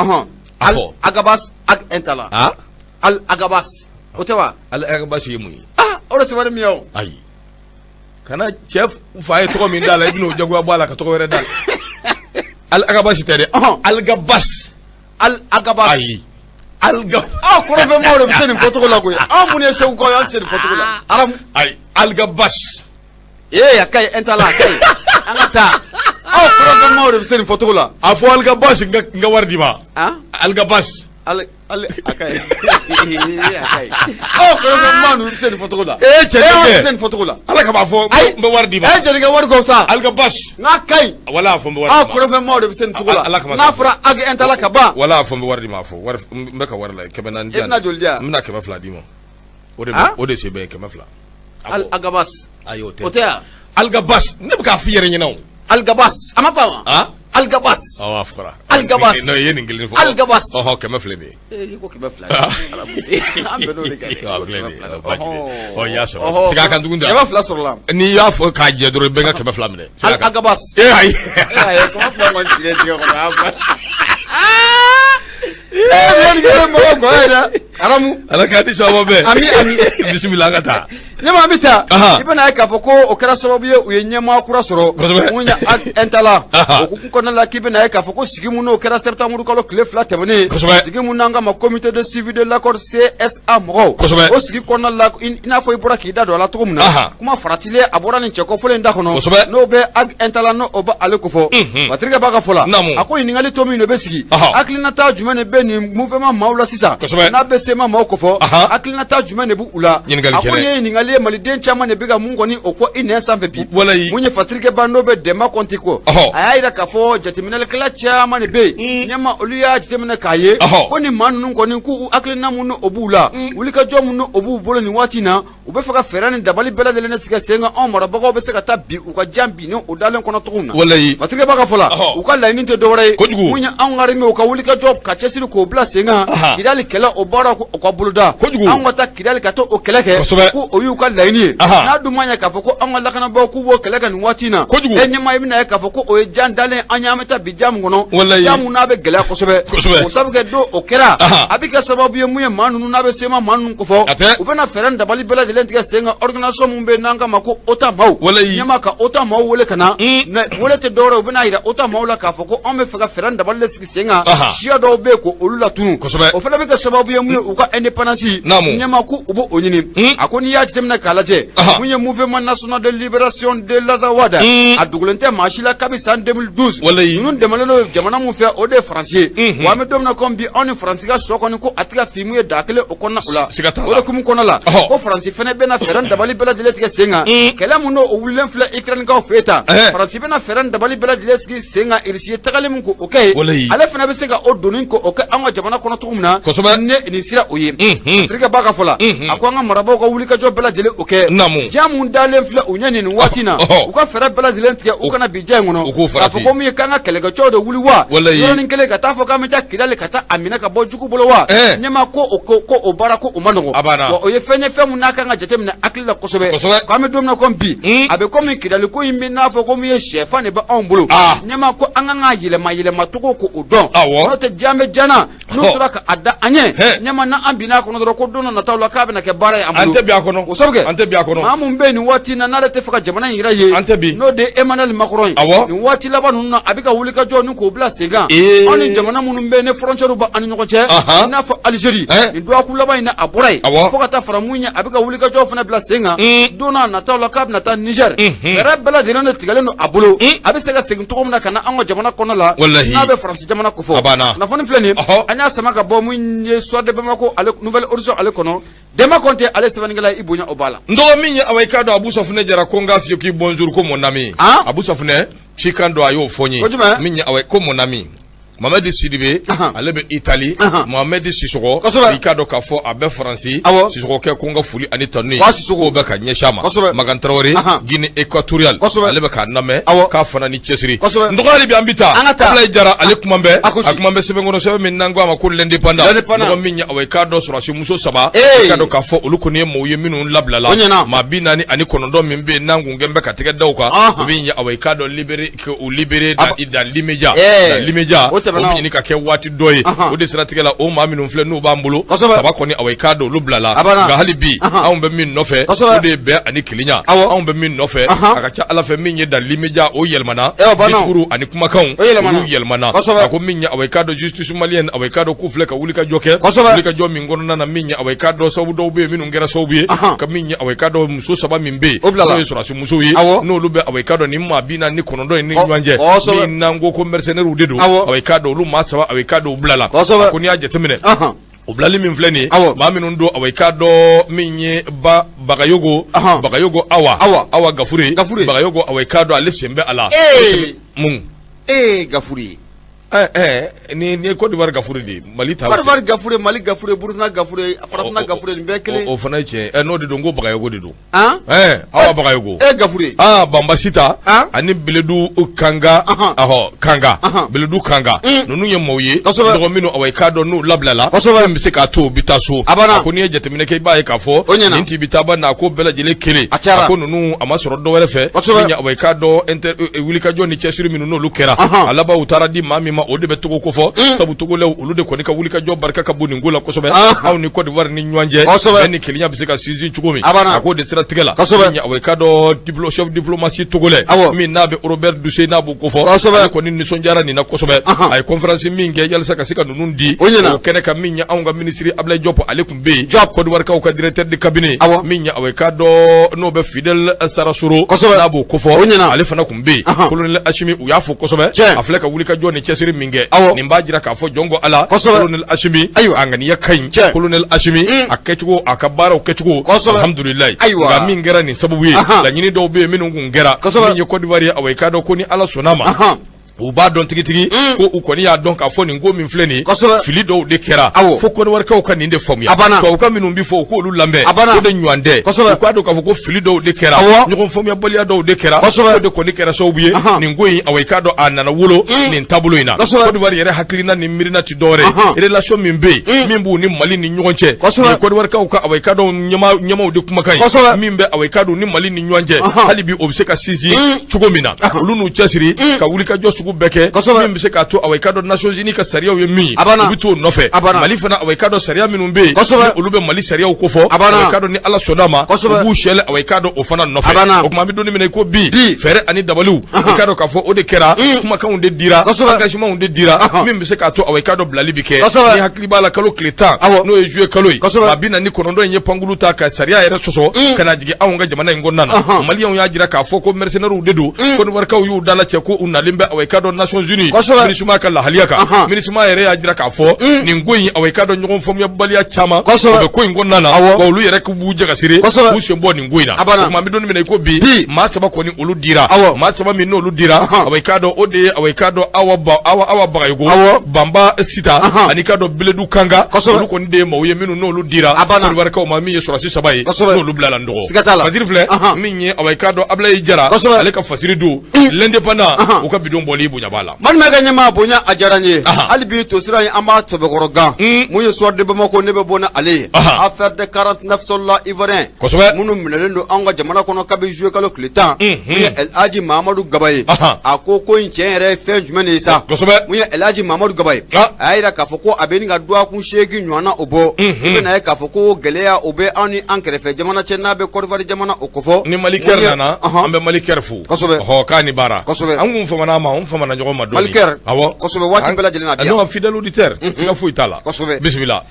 Alghabass Ag Intalla, Alghabass o tɛ wa? Alghabass ye mun ye? O de sɛbɛnni min ye o. Ayi, kana cɛ fa ye tɔgɔ min d'a la, i bɛn'o jagoya bɔ a la ka tɔgɔ wɛrɛ d'a la. Alghabass tɛ dɛ, Alghabass. Alghabass. Ayi, Alga. Aw kɔrɔnfɛmaaw de bɛ se nin fɔcogo la koyi. Anw minnu ye Segukaw ye, an tɛ se nin fɔcogo la. Aramu. Ayi, Alghabass. Ee, a ka ɲi, Intalla, a ka ɲi, an ka taa. Aw kɔrɔnfɛmaaw de bɛ se nin fɔcogo la. A fɔ Alghabass, n ka wari d'i ma. Alghabass. A ka ɲi, a ka ɲi. Aw kɔrɔnfɛmaa ninnu bɛ se nin fɔcogo la. Ee, cɛ, anw tɛ se nin fɔcogo la. Ala ka b'a fɔ, n bɛ wari d'i ma. E jelikɛ, wari ko sa. Alghabass. N'a ka ɲi. Wala a fɔ n bɛ wari d'i ma. Aw kɔrɔnfɛmaaw de bɛ se nin cogo la. N'a fɔra Ag Intalla ka ban. Wala a fɔ n bɛ wari d'i ma, a fɔ wari n bɛ ka wari la 400 di yan. E bɛna joli di yan? N bɛna 200 d'i ma. O de o de se bɛ 200. Algabas. Ayi, o tɛ. O tɛ yan. Algabas, ne bɛ k'a f'i yɛrɛ ɲɛna o. Algabas, a ma ban wa? Ah? Algabas. Awɔ, a fɔra. Algabas. Non, i ye nin kelen fɔ. Algabas. Ɔhɔ, 200 de ye. Ee, i ko 200. An bɛnn'o de kan dɛ. A filɛ nin ye, ɔ, i y'a sɔrɔ. Segin a kan tuguni. 200 sɔrɔla. N'i y'a fɔ k'a jɛ dɔrɔn, i bɛ n ka 200 minɛ. Algabas. Ee, ayi. Ee, ayi, 200 kɔni sigilen tigɛ kɔnɔ, a ban. Ee, nin kɛra mɔgɔ gɔ ye dɛ. Aramu. Ala k'a di sababu bɛɛ. Ami, ami. Bisimila, an ka taa. Ɲɛma, an bɛ taa. I bɛna ye k'a fɔ ko o kɛra sababu ye u ye ɲɛmaa kura sɔrɔ. Mun ye Intalla. O hukumu kɔnɔna la, k'i bɛna ye k'a fɔ ko sigi mun n'o kɛra septembre kalo tile 2 tɛmɛnen. Sigi mun n'an k'a ma comité de suivi de l'accord CSA mɔgɔw. O sigi kɔnɔna la, i n'a fɔ i bɔra k'i da don a la cogo min na. Kuma faratilen a bɔra nin cɛ kofɔlen in da kɔnɔ. N'o bɛ Ag Intalla, n'o bɛ ale kofɔ. Patrick b'a ka fɔ la. A ko ɲininkali tɔ min de bɛ sigi. Hakilinata jumɛn de bɛ nin mouvement maaw la sisan? N'a bɛ CMA maaw kofɔ. Hakilinata jumɛn de b'u la? A ko nin ye ɲininkali ye maliden caman de bɛ ka mun kɔni o fɔ i nɛn sanfɛ bi. Mun ye Patrick Ba, n'o bɛ Dɛnba Kɔnti kɔ. A y'a jira k'a fɔ jateminɛlikɛla caman de bɛ yen. Ɲɛma, olu y'a jateminɛ k'a ye ko nin maa ninnu kɔni, k'u hakilina mun o b'u la, wulikajɔ mun o b'u bolo nin waati in na, u bɛ fɛ ka fɛɛrɛ ni dabali bɛɛ lajɛlen de tigɛ sen kan, anw marabagaw bɛ se ka taa bin u ka jan bin o dalen kɔnɔ cogo min na. Walayi. Patrick Ba ka fɔ la, u ka laɲini tɛ dɔwɛrɛ ye. Kojugu. Mun ye anw ka armée, u ka wulikajɔ ka cɛsiri k'o bila sen kan. Kidali kɛlɛ, o baara o ka boloda. Kojugu. Anw ka taa Kidali ka taa o kɛlɛ kɛ. Ko o y'u ka laɲini ye. N'a dun ma ɲɛ k'a fɔ ko anw ka lakanabaaw k'u b'o kɛlɛ kɛ nin waati in na. Kojugu. E ɲɛmaa, i bɛna ye k'a fɔ ko o ye jan dalen an ye, an bɛ taa bin jan min kɔnɔ. Walayi. Jan mun n'a bɛ gɛlɛya kosɛbɛ. Kosɛbɛ. O sabu kɛ don o kɛra. A bɛ kɛ sababu ye mun ye maa ninnu n'a bɛ CMA maa ninnu kofɔ. A tɛ. U bɛna fɛɛrɛ ni dabali bɛɛ lajɛlen tigɛ sen kan, organisation mun bɛ yen n'an k'a ma ko OTAN maaw. Walayi. Ɲɛmaa, ka OTAN maaw wele ka na. Wele tɛ dɔwɛrɛ ye, u bɛna jira OTAN maaw la k'a fɔ ko anw bɛ fɛ ka fɛɛrɛ ni dabali de sigi sen kan. Siya dɔw bɛ yen ko olu latunu. O fana bɛ kɛ sababu ye mun ye u ka indépendance. Naamu. Ɲɛmaa, ko u b'o ɲini. A ko n'i y'a jateminɛ k'a lajɛ. Mun ye Mouvement national de libération de l'Azawad. A dogolen tɛ maa si la kabi san 2012. Walayi. Ninnu dɛmɛlen don jamana mun fɛ, o de ye Faransi ye. Wa an bɛ don min na komi bi, anw ni Faransi ka sɔ kɔni ko a tɛ ka fin mun ye da kelen o kɔnɔna o la. Siga t'a la. O de hukumu kɔnɔna la. Ko Faransi fana bɛna fɛɛrɛ ni dabali bɛɛ lajɛlen tigɛ sen kan. Kɛlɛ mun n'o wulilen filɛ Ukraine-kaw fɛ yen tan. Faransi bɛna fɛɛrɛ ni dabali bɛɛ lajɛlen sigi sen kan, Irisi ye tagali min k'o kɛ yen. Walayi. Ale fana bɛ se ka o doni k'o kɛ an ka jamana kɔnɔ cogo min na. Kosɛbɛ. Ne nin sira o ye. Patrick Ba ka fɔ la. A ko an ka marabaaw ka wulikajɔ bɛɛ lajɛlen o kɛ. Naamu. Ja mun dalen filɛ u ɲɛ nin waati in na. U ka fɛɛrɛ bɛɛ lajɛlen tigɛ u kana bin ja in kɔnɔ. U k'u farati. K'a fɔ ko min ye k'an ka kɛlɛkɛcɛw de wuli wa. Walayi. Yɔrɔnin kelen ka taa fɔ k'an bɛ taa Kidali ka taa a minɛ ka bɔ jugu bolo wa. Ɲɛmaa, ko o ko ko o baara ko o man nɔgɔn. A banna. Wa o ye fɛn ye, fɛn mun n'a kan ka jateminɛ hakili la kosɛbɛ. Kosɛbɛ. K'an bɛ don min na komi bi. A bɛ komi Kidali ko in bɛ n'a fɔ ko min ye sɛfan de bɛ anw bolo. Ɲɛmaa, ko an kan k'a yɛlɛma yɛlɛma cogo ko o dɔn. N'o tɛ, jan bɛ jan na. N'u tora ka a da an ɲɛ. Ɲɛmaa, n'an binna a kɔnɔ dɔrɔn, ko don dɔ nataw la k'a bɛna kɛ baara ye an bolo. An tɛ bin a kɔnɔ. O sabu kɛ. An tɛ bin a kɔnɔ. Maa mun bɛ yen nin waati in na n'ale tɛ fɛ ka jamana in yɛrɛ ye. An tɛ bin. N'o de ye Emmanuel Macron ye. Nin waati laban ninnu na, a bɛ ka wulikajɔ ni k'o bila sen kan. Anw ni jamana minnu bɛ yen ni frontière bɛ an ni ɲɔgɔn cɛ. I n'a fɔ Algérie. Nin dɔgɔkun laban in na, a bɔra yen. Fo ka taa fara mun ye, a bɛ ka wulikajɔ fana bila sen kan. Don n'a nataw la k'a bɛna taa Niger. Fɛɛrɛ bɛɛ lajɛlen de tigɛlen don a bolo. A bɛ se ka segin cogo min na ka na an ka jamana kɔnɔ la. Walahi. N'a bɛ Faransi jamana kofɔ. A banna. Kunnafoni filɛ nin ye. An y'a sama ka bɔ mun ye Soir de Bamako ale, Nouvel Horizon ale kɔnɔ. Dɛnba Kɔnte ale sɛbɛnnikɛla, i bonya o b'a la. N dɔgɔ min ye, awa, i k'a dɔn Abu Safunɛ Jara ko n k'a f'i ye k'i bonjour, ko mon ami. Abu Safunɛ cikan dɔ a y'o fɔ n ye. Ko jumɛn? Min ye, awa, ko mon ami Mohamed Sidibe, ale bɛ Italie. Mohamed Sisɔgɔ, i k'a dɔn k'a fɔ a bɛ Faransi. Sisɔgɔkɛ ko n ka foli ani tanu ye k'o bɛ ka ɲɛsin a ma. Makan Tarawele, Guinée équatoriale, ale bɛ k'a lamɛn, k'a fana ni cɛsiri. N dɔgɔ, hali bi an bɛ taa. An ka taa. Abulayi Jara ale kuma bɛ, a kuma bɛ sɛbɛn kɔnɔ, sɛbɛn min n'an ko a ma ko l'Indépendant. Mɔgɔ min ye, awa, i k'a dɔn sɔrɔdasi muso 3, i k'a dɔn k'a fɔ olu kɔni ye maaw ye minnu labilala. Maa 49 min bɛ yen n'an kun kɛn bɛ ka tɛgɛ da u kan, o bɛ awa, i k'a dɔn libéré, k'u libéré dans l'immédiat, dans l'immédiat, o bɛ ɲini ka kɛ waati dɔ ye. O de siratigɛ la, o maa minnu filɛ n'u b'an bolo, 3 kɔni, awa, i k'a dɔn olu bilala. Nka hali bi anw bɛ min nɔfɛ, o de ye bɛn ani kelenya. Anw bɛ min nɔfɛ, a ka ca Ala fɛ, min ye dans l'immédiat, o yɛlɛmana, discours ani kumakanw olu yɛlɛmana. A ko min ye, awa, i k'a dɔn justice malienne, awa, i k'a dɔn k'u filɛ ka wulikajɔ kɛ, wulikajɔ min kɔnɔna na, min ye, awa, i k'a dɔn sababu dɔw bɛ yen minnu kɛra sababu ye ka min ye, awa, i k'a dɔn muso 3 min bɛ yen n'o ye sɔrɔdasi musow ye, n'olu bɛ, awa, i k'a dɔn nin maa 49 in ni ɲɔgɔn cɛ, min n'an ko ko mercenaires de don, awa, i k'a dɔn olu maa 3, awa, i k'a dɔn u bilala. A ko n'i y'a jateminɛ, o bilali min filɛ nin ye, maa minnu don, awa, i k'a dɔn min ye ba Bagayogo, Bagayogo Awa, Awa Gafure, Bagayogo, awa, i k'a dɔn ale sen bɛ a la. Mun ee Gafure. Nin ye Côte d'Ivoire Gafure de ye Mali ta Côte d'Ivoire Gafure Mali Gafure Burukina Gafure Farafinna Gafure nin bɛɛ kelen o fana ye tiɲɛ n'o de don ko Bagayogo de don Awa Bagayogo e Gafure aa Banba Sita ani Beledu Kanga ahɔ Kanga Beledu Kanga ninnu ye maaw ye mɔgɔ minnu awa i k'a dɔn n'u labilala min bɛ se k'a to u bɛ taa so a ko n'i ye jateminɛ kɛ i b'a ye k'a fɔ nin ti bɛ taa ba n'a ko bɛɛ lajɛlen kelen a ko ninnu a ma sɔrɔ dɔwɛrɛ fɛ min awa i k'a dɔn wulikajɔ ni cɛsiri minnu n'olu kɛra a laban u taara di maa min ma o de bɛ Togo kofɔ sabu Togolɛw olu de kɔni ka wulikajɔ barika ka bon nin ko la kosɛbɛ aw ni Côte d'Ivoire ni ɲɔgɔn cɛ bɛn ni kelenya bɛ se ka sinsin cogo min a k'o de siratigɛ la awa i k'a dɔn chef diplomatie togolais min n'a bɛ Robert Dussey n'a b'o kofɔ ale kɔni nisɔndiyara nin na kosɛbɛ a ye conférence min kɛ yalisa ka se ka ninnu di o kɛnɛ kan min ye anw ka minisiri Ablaye Diop ale tun bɛ yen Côte d'Ivoire kaw ka directeur de cabinet min ye awa i k'a dɔn n'o bɛ Fidèle Sarasoro n'a b'o kofɔ ale fana tun bɛ yen colonel Asimi u y'a fo kosɛbɛ a filɛ ka wulikajɔ ni cɛsiri min kɛ nin b'a jira k'a fɔ jɔn ko Ala colonel Asimi a ŋaniya ka ɲi colonel Asimi a kɛcogo a ka baaraw kɛcogo alhamdulilayi nka min kɛra nin sababu ye laɲini dɔw bɛ yen minnu tun kɛra min ye Côte d'Ivoire ye awa i k'a dɔn ko ni Ala sɔnn'a ma u b'a dɔn tigitigi ko u kɔni y'a dɔn k'a fɔ nin ko min filɛ nin fili dɔw de kɛra fo Kɔdiwarikaw ka nin de faamuya tubabukan minnu bɛ fɔ u k'olu lamɛn o de ɲɔgɔn tɛ u k'a dɔn k'a fɔ ko fili dɔw de kɛra ɲɔgɔn faamuyabaliya dɔw de kɛra o de kɔni kɛra sababu ye nin ko in awa i k'a dɔn a nana wolo nin taabolo in na Kɔdiwari yɛrɛ hakilina ni miirina tɛ dɔwɛrɛ ye relation min bɛ yen min b'u ni Mali ni ɲɔgɔn cɛ nin ye Kɔdiwarikaw ka awa i k'a dɔn ɲɛmaaw de kumakan ye min bɛ awa i k'a dɔn ni Mali ni ɲɔgɔn cɛ hali bi o bɛ se ka sinsin cogo min na olu n'u cɛsiri ka wulikajɔ sugu bɛɛ kɛ min bɛ se k'a to awa i k'a dɔn Nations Unies ka sariyaw ye min ye u bɛ t'o nɔfɛ Mali fana awa i k'a dɔn sariya minnu bɛ yen olu bɛ Mali sariyaw kofɔ awa i k'a dɔn ni Ala sɔnn'a ma u b'u sɛlɛ awa i k'a dɔn o fana nɔfɛ o tuma an bɛ don min na i ko bi fɛɛrɛ ani dabaliw i k'a dɔn k'a fɔ o de kɛra kumakanw de dira engagementw de dira min bɛ se k'a to awa i k'a dɔn bilali bɛ kɛ ni hakili b'a la kalo tile 10 n'o ye juillet kalo ye maa 49 in ye pankulu ta ka sariya yɛrɛ sɔsɔ ka na jigin anw ka jamana in kɔnɔna na Maliyɛnw y'a jira k'a fɔ ko mercenaires de don Kɔdiwarikaw y'u dala cɛ ko u nalen bɛ awa i k'a dɔn Nations Unies MINUSMA ka lahaliya kan MINUSMA yɛrɛ y'a jira k'a fɔ nin ko in awa i k'a dɔn ɲɔgɔn faamuyabaliya caman o bɛ ko in kɔnɔna na wa olu yɛrɛ k'u b'u jɛgasiri k'u sen bɔ nin ko in na o tuma an bɛ don min na i ko bi maa saba kɔni olu dira maa saba min n'olu dira awa i k'a dɔn o de ye awa i k'a dɔn Awa Bagayogo Banba Sita ani k'a dɔn Beledu Kanga olu kɔni de ye maaw ye minnu n'olu dira Kɔdiwarikaw ma min ye sɔrɔdasi saba ye n'olu bilala n dɔgɔ fasiri filɛ min ye awa i k'a dɔn Ablaye Jara ale ka fasiri don L'Indépendant u ka bidon bɔli bonya b'a la Maninka ɲɛmaa bonya a diyara n ye hali bi tosira in an b'a sɛbɛkɔrɔ gan mun ye Soir de Bamako ne bɛ bɔ ni ale ye affaire de 49 soldats ivoiriens kosɛbɛ minnu minɛlen don anw ka jamana kɔnɔ kabi juillet kalo tile 10 mun ye El Hadji Mahamadu Gaba ye a ko ko in tiɲɛ yɛrɛ ye fɛn jumɛn de ye sa kosɛbɛ mun ye El Hadji Mahamadu Gaba ye a y'a jira k'a fɔ ko a bɛ nin ka dɔgɔkun 8 ɲɔgɔnna o bɔ i bɛna ye k'a fɔ ko gɛlɛya o bɛ anw ni an kɛrɛfɛ jamana cɛ n'a bɛ Côte d'Ivoire jamana o kofɔ ni Malikɛri nana an bɛ Malikɛri fo kosɛbɛ ɔhɔ k'a ni baara kosɛbɛ an kun famana a ma an famana ɲɔgɔn ma dɔɔni Malikɛri awɔ kosɛbɛ waati bɛɛ lajɛlen na bi yan fidèle auditeur siga foyi t'a la kosɛbɛ bisimila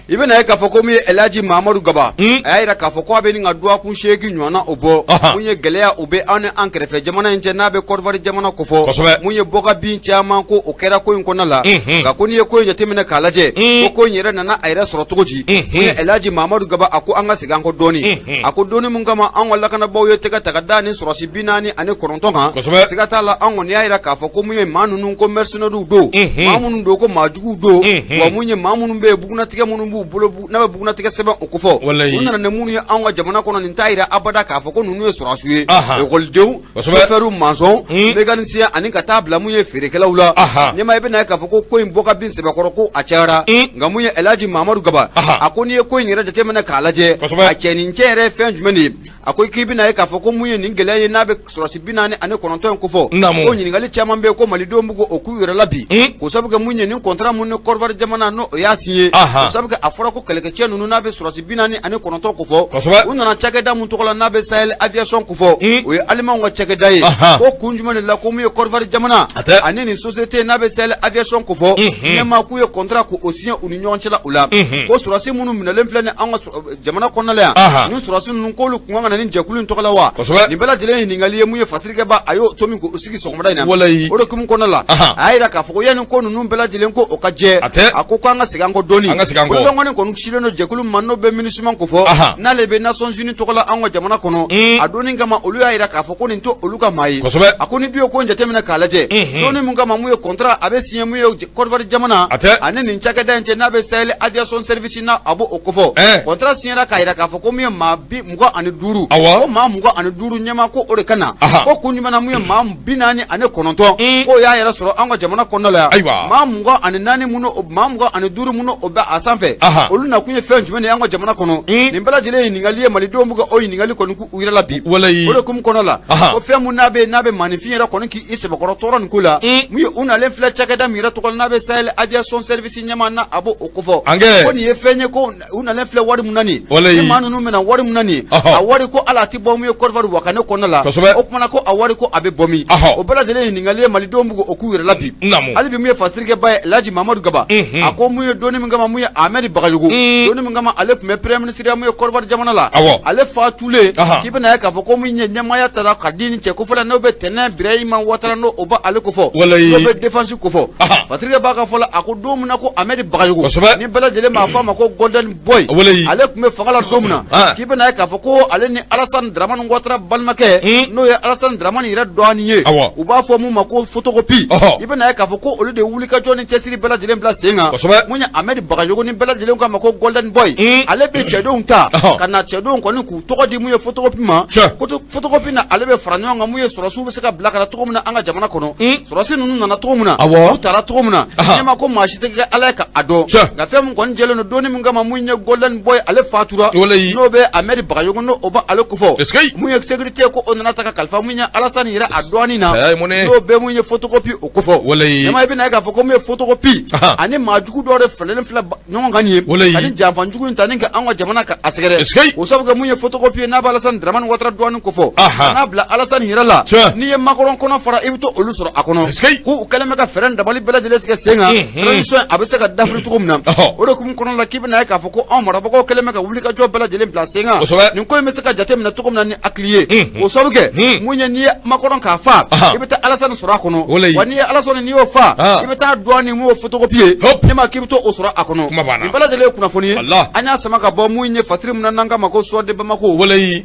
I bɛna ye k'a fɔ ko min ye El Hadji Mahamadu Gaba a y'a jira k'a fɔ ko a bɛ nin ka dɔgɔkun 8 ɲɔgɔnna o bɔ mun ye gɛlɛya o bɛ anw ni an kɛrɛfɛ jamana in cɛ n'a bɛ Côte d'Ivoire jamana kofɔ kosɛbɛ mun ye bɔkabin caman ko o kɛra ko in kɔnɔna la nka ko n'i ye ko in jateminɛ k'a lajɛ ko ko in yɛrɛ nana a yɛrɛ sɔrɔ cogo di mun ye El Hadji Mahamadu Gaba a ko an ka segin an kɔ dɔɔnin a ko donni min kama an ka lakanabaaw ye tɛgɛ ta ka da ni sɔrɔdasi 49 kan kosɛbɛ siga t'a la an kɔni y'a jira k'a fɔ ko mun ye maa ninnu ko mercenaires don maa minnu don ko maa juguw don wa mun ye maa minnu bɛ yen bugunatigɛ minnu b'u bolo n'a bɛ bugunatigɛ sɛbɛn o kofɔ u nana ni minnu ye anw ka jamana kɔnɔ nin t'a jira abada k'a fɔ ko ninnu ye sɔrɔdasiw ye ekɔlidenw sofɛriw maçon mécanicien ani ka taa bila mun ye feerekɛlaw la ɲɛmaa i bɛna ye k'a fɔ ko ko in bɔkabin sɛbɛkɔrɔ ko a cayara nka mun ye El Hadji Mahamadu Gaba a ko n'i ye ko in yɛrɛ jateminɛ k'a lajɛ a cɛ nin cɛ yɛrɛ ye fɛn jumɛn de ye a ko k'i bɛna ye k'a fɔ ko mun ye nin gɛlɛya ye n'a bɛ sɔrɔdasi 49 in kofɔ ko ɲininkali caman bɛ yen ko malidenw bɛ k'o k'u yɛrɛ la bi k'o sabu kɛ mun ye nin contrat mun ni Côte d'Ivoire jamana n'o y'a signé k'o sabu kɛ a fɔra ko kɛlɛkɛcɛ ninnu n'a bɛ sɔrɔdasi 49 kofɔ u nana cakɛda mun tɔgɔ la n'a bɛ Sahel Aviation kofɔ o ye alimanw ka cakɛda ye ko kun jumɛn de la ko mun ye Côte d'Ivoire jamana ani nin société n'a bɛ Sahel Aviation kofɔ ɲɛmaa k'u ye contrat k'o signé u ni ɲɔgɔn cɛ la o la ko sɔrɔdasi minnu minɛlen filɛ ni an ka jamana kɔnɔna la yan ni sɔrɔdasi ninnu k'olu kun kan ka na nin jɛkulu in tɔgɔ la wa nin bɛɛ lajɛlen ye ɲininkali ye mun ye fasirikɛba a y'o tomi k'o sigi sɔgɔmada in na o de hukumu kɔnɔna la a y'a jira k'a fɔ ko yanni ko ninnu bɛɛ lajɛlen ko o ka jɛ a ko k'an ka segin an kɔ dɔɔnin an ka segin an kɔ. Bolonkɔni kɔni silen don jɛkulu ma n'o bɛ MINUSMA kofɔ, n'ale bɛ Nations Unies tɔgɔ la an ka jamana kɔnɔ. A donni kama, olu y'a jira k'a fɔ ko nin tɛ olu ka maa ye. A ko ni dun ye ko jateminɛ k'a lajɛ, donni min kama mun ye contrat a bɛ signé mun ye Côte d'Ivoire jamana ani nin cakɛda in cɛ, n'a bɛ Sahel Aviation Service n'a a b'o kofɔ, contrat signera k'a jira k'a fɔ ko mun ye maa 25, ko maa 25 ɲɛmaa ko o de ka na. Ko kun jumɛn na mun ye maa 49 k'o y'a yɛrɛ sɔrɔ an ka jamana kɔnɔna la yan? Maa 24 minnu, maa 25 minnu o bɛ a sanfɛ, olu nakun ye fɛn jumɛn ye an ka jamana kɔnɔ? Nin bɛɛ lajɛlen ye ɲininkali ye, malidenw bɛ ka o ɲininkali kɔni k'u yɛrɛ la bi. O de hukumu kɔnɔ la, ko fɛn min n'a bɛ n'a bɛ maaninfin yɛrɛ kɔni k'i sɛbɛkɔrɔ tɔɔrɔ nin ko la, mun ye u nalen filɛ cakɛda min yɛrɛ tɔgɔ la, n'a bɛ Sahel Aviation Service ɲɛmaa n'a a b'o kofɔ, ko nin ye fɛn ye ko u nalen filɛ wari min na nin ye, ni maa ninnu bɛna wari min na nin, a wari ko ala tɛ bɔ mun ye Côte d'Ivoire wakane kɔnɔna la. O kumana ko a wari ko a bɛ bɔ min? O bɛɛ lajɛlen ye ɲininkali ye, malidenw bɛ k'o k'u yɛrɛ la bi. Hali bi mun ye fasirikɛba ye Elhaji Mamadu Gaba, a ko mun ye donni min kama mun ye Ahmed Bagayogo, donni min kama ale tun bɛ premier ministre ya mun ye Côte d'Ivoire jamana la, ale fatulen, k'i bɛna ye k'a fɔ ko mun ye ɲɛmaaya tara ka di nin cɛ kofɔla n'o bɛ Tɛnɛ Birahima Watara, n'o o b'ale kofɔ, n'o bɛ défense kofɔ. Fasirikɛba ka fɔ la, a ko don min na ko Ahmed Bagayogo, ni bɛɛ lajɛlen b'a fɔ a ma ko Golden Boy, ale tun bɛ fanga la don min na, k'i bɛna ye k'a fɔ ko ale ni Alassane Dramane Ouattara balimakɛ, n'o ye Alassane Dramane yɛrɛ dɔgɔnin ye, u b'a fɔ mun ma ko photocopie, i bɛna ye k'a fɔ ko olu de wulikajɔ ni cɛsiri bɛɛ lajɛlen bila sen kan. Mun ye Ahmed Bagayogo, ni bɛɛ lajɛlen k'a ma ko Golden Boy, ale bɛ cɛdenw ta ka na cɛdenw kɔni k'u tɔgɔ di mun ye photocopie ma. Photocopie na ale bɛ fara ɲɔgɔn kan mun ye sɔrɔsiw bɛ se ka bila ka na cogo min na an ka jamana kɔnɔ. Sɔrɔsi ninnu nana cogo min na, u taara cogo min na, ɲɛma ko maa si tɛ kɛ Ala ye ka a dɔn. Nka fɛn min kɔni jɛlen don, donni min kama mun ye Golden Boy ale fatura, n'o bɛ Ahmed Bagayogo, n'o o b'ale kofɔ, mun ye sécurité ko o nana ta ka kalifa mun ye Alassane yɛrɛ a dɔgɔnin na, n'o bɛ mun ye photocopie o kofɔ. Ɲɛma, i bɛna ye k'a fɔ ko mun ye photocopie ani maa jugu dɔw de faralen filɛ ɲɔgɔn kan nin ye ka nin janfa jugu in ta ni ka an ka jamana ka a sɛgɛrɛ. O sabu kɛ mun ye photocopie ye, n'a bɛ Alassane Dramane Ouattara dɔgɔnin kofɔ, ka n'a bila Alassane yɛrɛ la, n'i ye Macron kɔnɔ fara, i bɛ to olu sɔrɔ a kɔnɔ. K'u kɛlen bɛ ka fɛɛrɛ dabali bɛɛ lajɛlen tigɛ sen kan, transition a bɛ se ka dafiri cogo min na. O de hukumu kɔnɔ la, k'i bɛna ye k'a fɔ ko anw marabagaw kɛlen bɛ ka wulikajɔ bɛɛ lajɛlen bila sen kan, nin ko in bɛ se ka jateminɛ cogo min na ni hakili ye. O sabu kɛ mun ye, n'i ye Macron k'a fa, i bɛ taa Alassane sɔrɔ a kɔnɔ, wa n'i ye Alassane n'i y'o fa, i bɛ taa dɔgɔnin mun ye photocopie ye, ne ma k'i bɛ to o sɔrɔ a kɔnɔ. Nin bɛɛ lajɛlen ye kunnafoni ye an y'a sama ka bɔ mun ye Fasiri min na n'an k'a ma ko Soir de Bamako.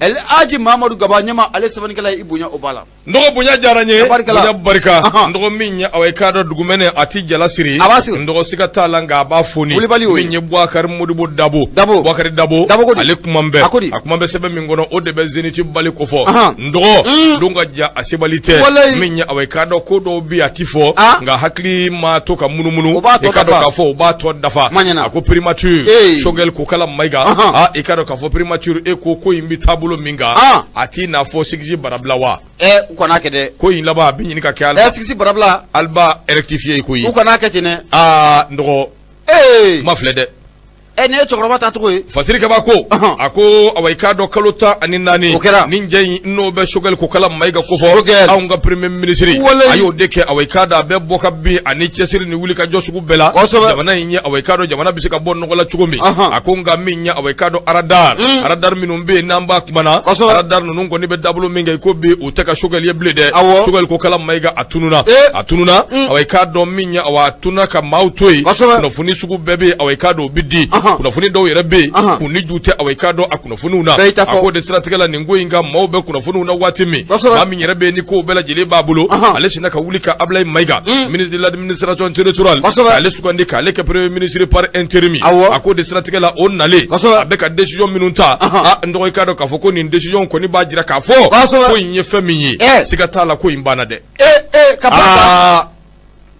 El Hadji Mamadu Gaba ɲɛma, ale sɛbɛnnikɛla ye, i bonya o b'a la. N dɔgɔ, bonya diyara n ye, bonya barika. N dɔgɔ, min ye awa i k'a dɔn dugumɛnɛ a ti jala siri, a b'a siri. N dɔgɔ, siga t'a la, nka a b'a foni. Min ye Bubakari Modibo Dabo, Bubakari Dabo, ale kuma bɛ, a kuma bɛ sɛbɛn min kɔnɔ, o de bɛ Zénith Bali kofɔ. N dɔgɔ, don ka ja a sebali tɛ. Min ye awa i k'a dɔn ko dɔw bi a ti fɔ, nka hakili ma to ka munumunu, i k'a dɔn k'a fɔ o b'a tɔ dafa. A ko primature, Choguel Kokala Mayiga, aa i k'a dɔn k'a fɔ primature, e ko ko in bɛ taabolo min kan, a t'i n'a fɔ sigisi barabila wa? U kana kɛ dɛ. Ko in laban a bɛ ɲini ka kɛ sigisi barabila aliba rectifier ye koyi. U kana kɛ ten dɛ. Aa n dɔgɔ, kuma filɛ dɛ. Ɛ, nin ye cɛkɔrɔba ta cogo ye. Fasirikɛba ko, a ko awa i k'a dɔn kalo 14, o kɛra, nin jɛ in n'o bɛ Choguel Kokala Mayiga kofɔ, anw ka premier ministre, a y'o de kɛ. Awa i k'a dɔn a bɛ bɔ ka bin ani cɛsiri ni wuli ka jɔ sugu bɛɛ la, jamana in ye awa i k'a dɔn jamana bɛ se ka bɔ nɔgɔ la cogo min. A ko nka min ye awa i k'a dɔn radar, radar minnu bɛ yen n'an b'a kuma na, radar ninnu kɔni bɛ dabolo min kɛ, i ko bi u tɛ ka Choguel ye bilen dɛ. Choguel Kokala Mayiga a tununa, a tununa. Awa i k'a dɔn min ye awa a tununa ka maaw to yen. Kunnafoni sugu bɛɛ bɛ yen, awa i k'a dɔn o bɛ di. Kunnafoni dɔw yɛrɛ bɛ yen, kun ni ju tɛ awa i k'a dɔn a kunnafoniw na. A k'o de siratigɛ la, nin ko in ka maaw bɛ kunnafoniw na waati min, maa min yɛrɛ bɛ yen ni kow bɛɛ lajɛlen b'a bolo, ale sinna ka wuli ka Ablaye Mayiga, ministre de l'administration territoriale, k'ale sugandi k'ale kɛ premier ministre par intérim. A k'o de siratigɛ la, o nalen, a bɛ ka décision minnu ta, a n dɔgɔ, i k'a dɔn k'a fɔ ko nin décision kɔni b'a jira k'a fɔ ko in ye fɛn min ye, siga t'a la ko in banna dɛ. Ka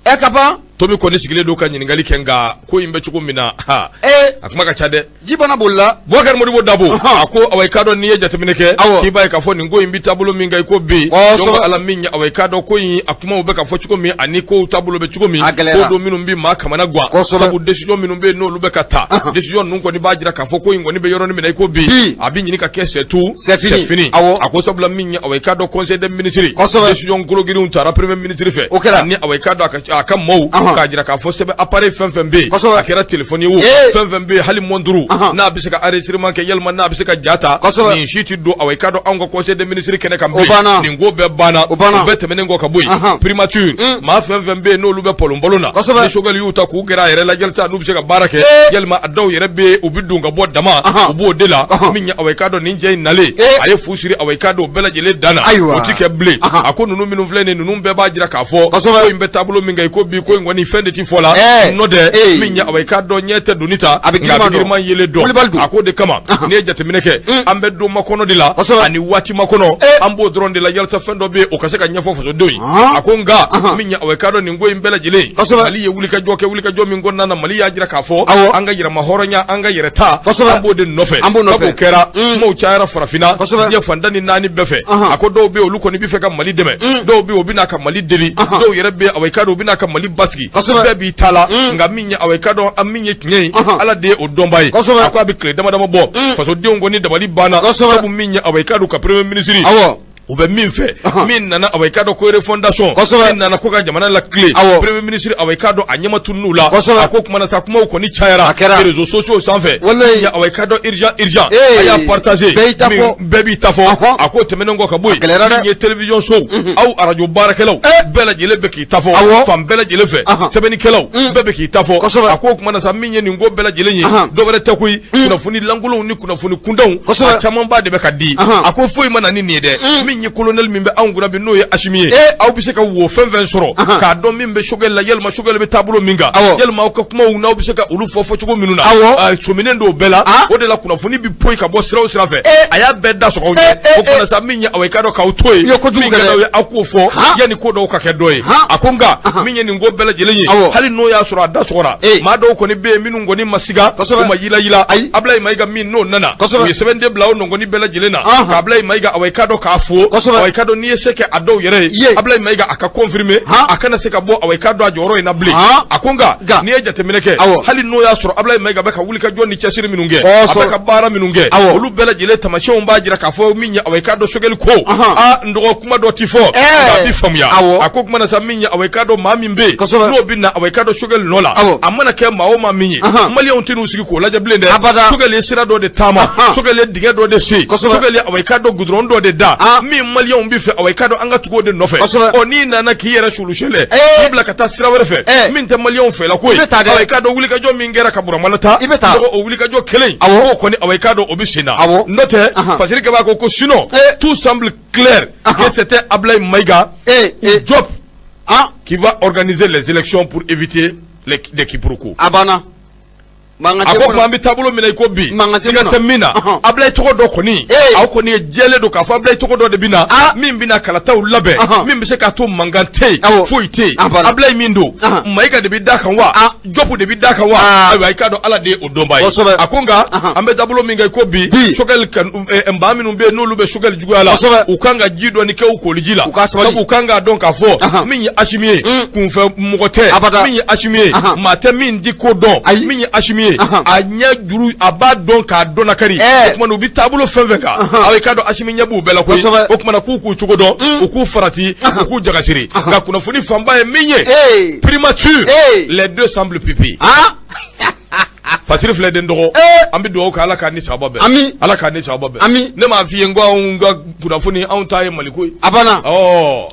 ɛ ka ban. Tomi kɔni sigilen don ka ɲininkali kɛ, nka ko in bɛ cogo min na, a kuma ka ca dɛ. Ji bana bolila. Bubakari Modibo Dabo, a ko awa i k'a dɔn n'i ye jateminɛ kɛ, k'i b'a ye k'a fɔ nin ko in bɛ taabolo min kan i ko bi, donc ala min ye awa i k'a dɔn ko in a kumaw bɛ ka fɔ cogo min ani kow taabolo bɛ cogo min, ko don minnu bɛ maa kamana gan, sabu décision minnu bɛ yen n'olu bɛ ka ta, décision ninnu kɔni b'a jira k'a fɔ ko in kɔni bɛ yɔrɔnin min na i ko bi, a bɛ ɲini ka kɛ c'est tout, c'est fini. A ko sabula min ye awa i k'a dɔn conseil des ministres, décision kologirinw tara premier ministre fɛ, ani awa i k'a dɔn a ka maaw k'a jira k'a fɔ sɛbɛn appareil fɛn fɛn bɛ yen, a kɛra téléphone ye o, fɛn fɛn fɛn bɛ yen, hali montre n'a bɛ se ka enregistrement kɛ, yalima n'a bɛ se ka ja ta, nin si tɛ don, awa i k'a dɔn anw ka conseil des ministres kɛnɛ kan bilen. Nin ko bɛɛ banna. O bɛɛ tɛmɛnen kɔ ka bɔ yen, primature, maa fɛn fɛn bɛ yen n'olu bɛ polonpolon na, ni Choguel y'u ta k'u gɛrɛ a yɛrɛ la, yalisa n'u bɛ se ka baara kɛ, yalima a dɔw yɛrɛ bɛ yen, u bɛ don ka bɔ dama, u b'o de la. Min ye, awa i k'a dɔn nin cɛ in nalen, a ye fu siri, awa i k'a dɔn o bɛɛ lajɛlen dan na, o ti kɛ bilen. A ko ninnu minnu filɛ nin, ninnu bɛɛ b'a jira k'a fɔ ko in bɛ taabolo min kan i ko bi, ko in kɔni fɛn de ti fɔ la n'o tɛ min ye, awa i k'a dɔn ɲɛ tɛ doni ta, nka a bɛ giriman yelen dɔn. A k'o de kama, n'i ye jateminɛ kɛ, an bɛ don makɔnɔ de la ani waati makɔnɔ, an b'o dɔrɔn de la, yalisa fɛn dɔ bɛ yen, o ka se ka ɲɛfɔ fasodenw ye. A ko nka min ye, awa i k'a dɔn nin ko in bɛɛ lajɛlen, Mali ye wulikajɔ kɛ, wulikajɔ min kɔnɔna na Mali y'a jira k'a fɔ an ka yɛrɛma hɔrɔnya, an ka yɛrɛ ta, an b'o de nɔfɛ. Sabu kɛra kumaw cayara farafinna diɲɛ fan tan ni naani bɛɛ fɛ. A ko dɔw bɛ yen, olu kɔni bɛ fɛ ka Mali dɛmɛ, dɔw bɛ yen, u bɛna ka Mali deli, dɔw yɛrɛ bɛ yen, awa i k'a dɔn u bɛna ka Mali basigi, bɛɛ b'i ta la. Nka min ye, awa i k'a dɔn an min ye tiɲɛ ye, Ala de ye o dɔnbaa ye. A ko a bɛ tile dama dama bɔ, fasodenw kɔni dabali banna, sabu min ye, awa i k'a dɔn ka premier ministre u bɛ min fɛ, min nana, awa i k'a dɔn ko refondation, min nana ko ka jamana latilen, premier ministre, awa i k'a dɔn a ɲɛma tunun'u la. A ko kuma na sa, kumaw kɔni cayara réseaux sociaux sanfɛ, awa i k'a dɔn urgent urgent, a y'a partager, bɛɛ b'i ta fɔ. A ko tɛmɛnen kɔ ka bɔ yen, min ye télévision sow, aw arajo baarakɛlaw bɛɛ lajɛlen bɛ k'i ta fɔ fan bɛɛ lajɛlen fɛ, sɛbɛnnikɛlaw bɛɛ bɛ k'i ta fɔ. A ko kuma na sa, min ye nin ko bɛɛ lajɛlen ye, dɔ wɛrɛ tɛ koyi, kunnafoni lankolonw ni kunnafoni kuntanw, a camanba de bɛ ka di. A ko foyi ma na ni nin ye dɛ. Min ye colonel min bɛ anw kunna bi, n'o ye Asimi ye, aw bɛ se ka wo fɛn fɛn sɔrɔ k'a dɔn min bɛ Choguel la, yalima Choguel bɛ taabolo min kan, yalima aw ka kumaw n'aw bɛ se ka olu fɔ fɔcogo minnu na, sɔminen don o bɛɛ la. O de la kunnafoni bɛ poyi ka bɔ sira o sira fɛ, a y'a bɛɛ da sɔgɔ aw ɲɛ. O kuma sa, min ye, awa i k'a dɔn k'aw to yen, min ka d'aw ye aw k'o fɔ yanni ko dɔw ka kɛ dɔ ye. A ko nka min ye nin ko bɛɛ lajɛlen ye, hali n'o y'a sɔrɔ a da sɔgɔra, maa dɔw kɔni bɛ yen minnu kɔni ma siga, u ma yilayila. Ablaye Mayiga min n'o nana, u ye sɛbɛnden bila o nɔngɔni bɛɛ lajɛlen na ka Ablaye Mayiga, awa i k'a dɔn k'a fo, awa i k'a dɔn n'i ye se kɛ a dɔw yɛrɛ ye, Ablaye Mayiga a ka confirmer, a kana se ka bɔ, awa i k'a dɔn a jɔyɔrɔ in na bilen. A ko nka n'i ye jateminɛ kɛ, hali n'o y'a sɔrɔ Ablaye Mayiga bɛ ka wulikajɔ ni cɛsiri minnu kɛ, a bɛ ka baara minnu kɛ, olu bɛɛ lajɛlen taamasiyɛnw b'a jira k'a fɔ min ye, awa i k'a dɔn Choguel ko aa n dɔgɔ, kuma dɔ ti fɔ a bɛ faamuya. A ko kuma na sa, min ye, awa i k'a dɔn maa min bɛ yen n'o bɛ na, awa i k'a dɔn Choguel nɔ la, a mana kɛ maa o maa min ye, maliyɛnw tɛn'u sigi k'o lajɛ bilen dɛ. Choguel ye sira dɔ de taama, Choguel ye dingɛ dɔ de sen, Choguel ye, awa i k'a dɔn goudron dɔ de da min maliyɛnw bɛ fɛ, awa i k'a dɔn an ka tugu o de nɔfɛ. Ɔ n'i nana k'i yɛrɛ sulusɛlɛ k'i bila ka taa sira wɛrɛ fɛ min tɛ maliyɛnw fɛla ko ye, awa i k'a dɔn wulikajɔ min kɛra ka Burama lataa, o wulikajɔ kelen o kɔni, awa i k'a dɔn o bɛ sen na. N'o tɛ, Fasiri Kaba ko sinon tout semble clair que c'était Ablaye Maïga ou Diop qui va organiser les élections pour éviter les quiproquos. A banna. A ko tuma an bɛ taabolo min na i ko bi, siga tɛ min na, Ablaye tɔgɔ dɔ kɔni, aw kɔni ye jɛlen don k'a fɔ Ablaye tɔgɔ dɔ de bɛ na min bɛna kalataw labɛn, min bɛ se k'a to mankan tɛ yen, foyi tɛ yen. Ablaye min don, Mayiga de bɛ d'a kan wa, Jɔpu de bɛ d'a kan wa? Ayiwa, i k'a dɔn Ala de ye o dɔnbaa ye. A ko nka an bɛ taabolo min kan i ko bi, Choguel maa minnu bɛ yen n'olu bɛ Choguel juguya la, u kan ka ji dɔɔni kɛ u koliji la, sabu u kan k'a dɔn k'a fɔ min ye Asimi ye, kunfɛ mɔgɔ tɛ. Min ye Asimi ye, maa tɛ min di ko dɔn. Min ye Asimi ye, a ɲɛ juru a b'a dɔn k'a dɔn nakari. O tuma u bɛ taabolo fɛn fɛn kan, aw k'a dɔn Asimi ɲɛ b'u bɛɛ la koyi. O tuma k'u k'u cogo dɔn, u k'u farati, u k'u jagasiri. Nka kunnafoni fanba ye min ye, primature, les deux semblent pipi. Fasiri filɛ den dɔgɔ, an bɛ dugawu kɛ Ala k'a ni sababa bɛn. Ami. Ala k'a ni sababa bɛn. Ami. Ne m'a f'i ye n ko anw ka kunnafoni, anw ta ye Maliko ye. A banna.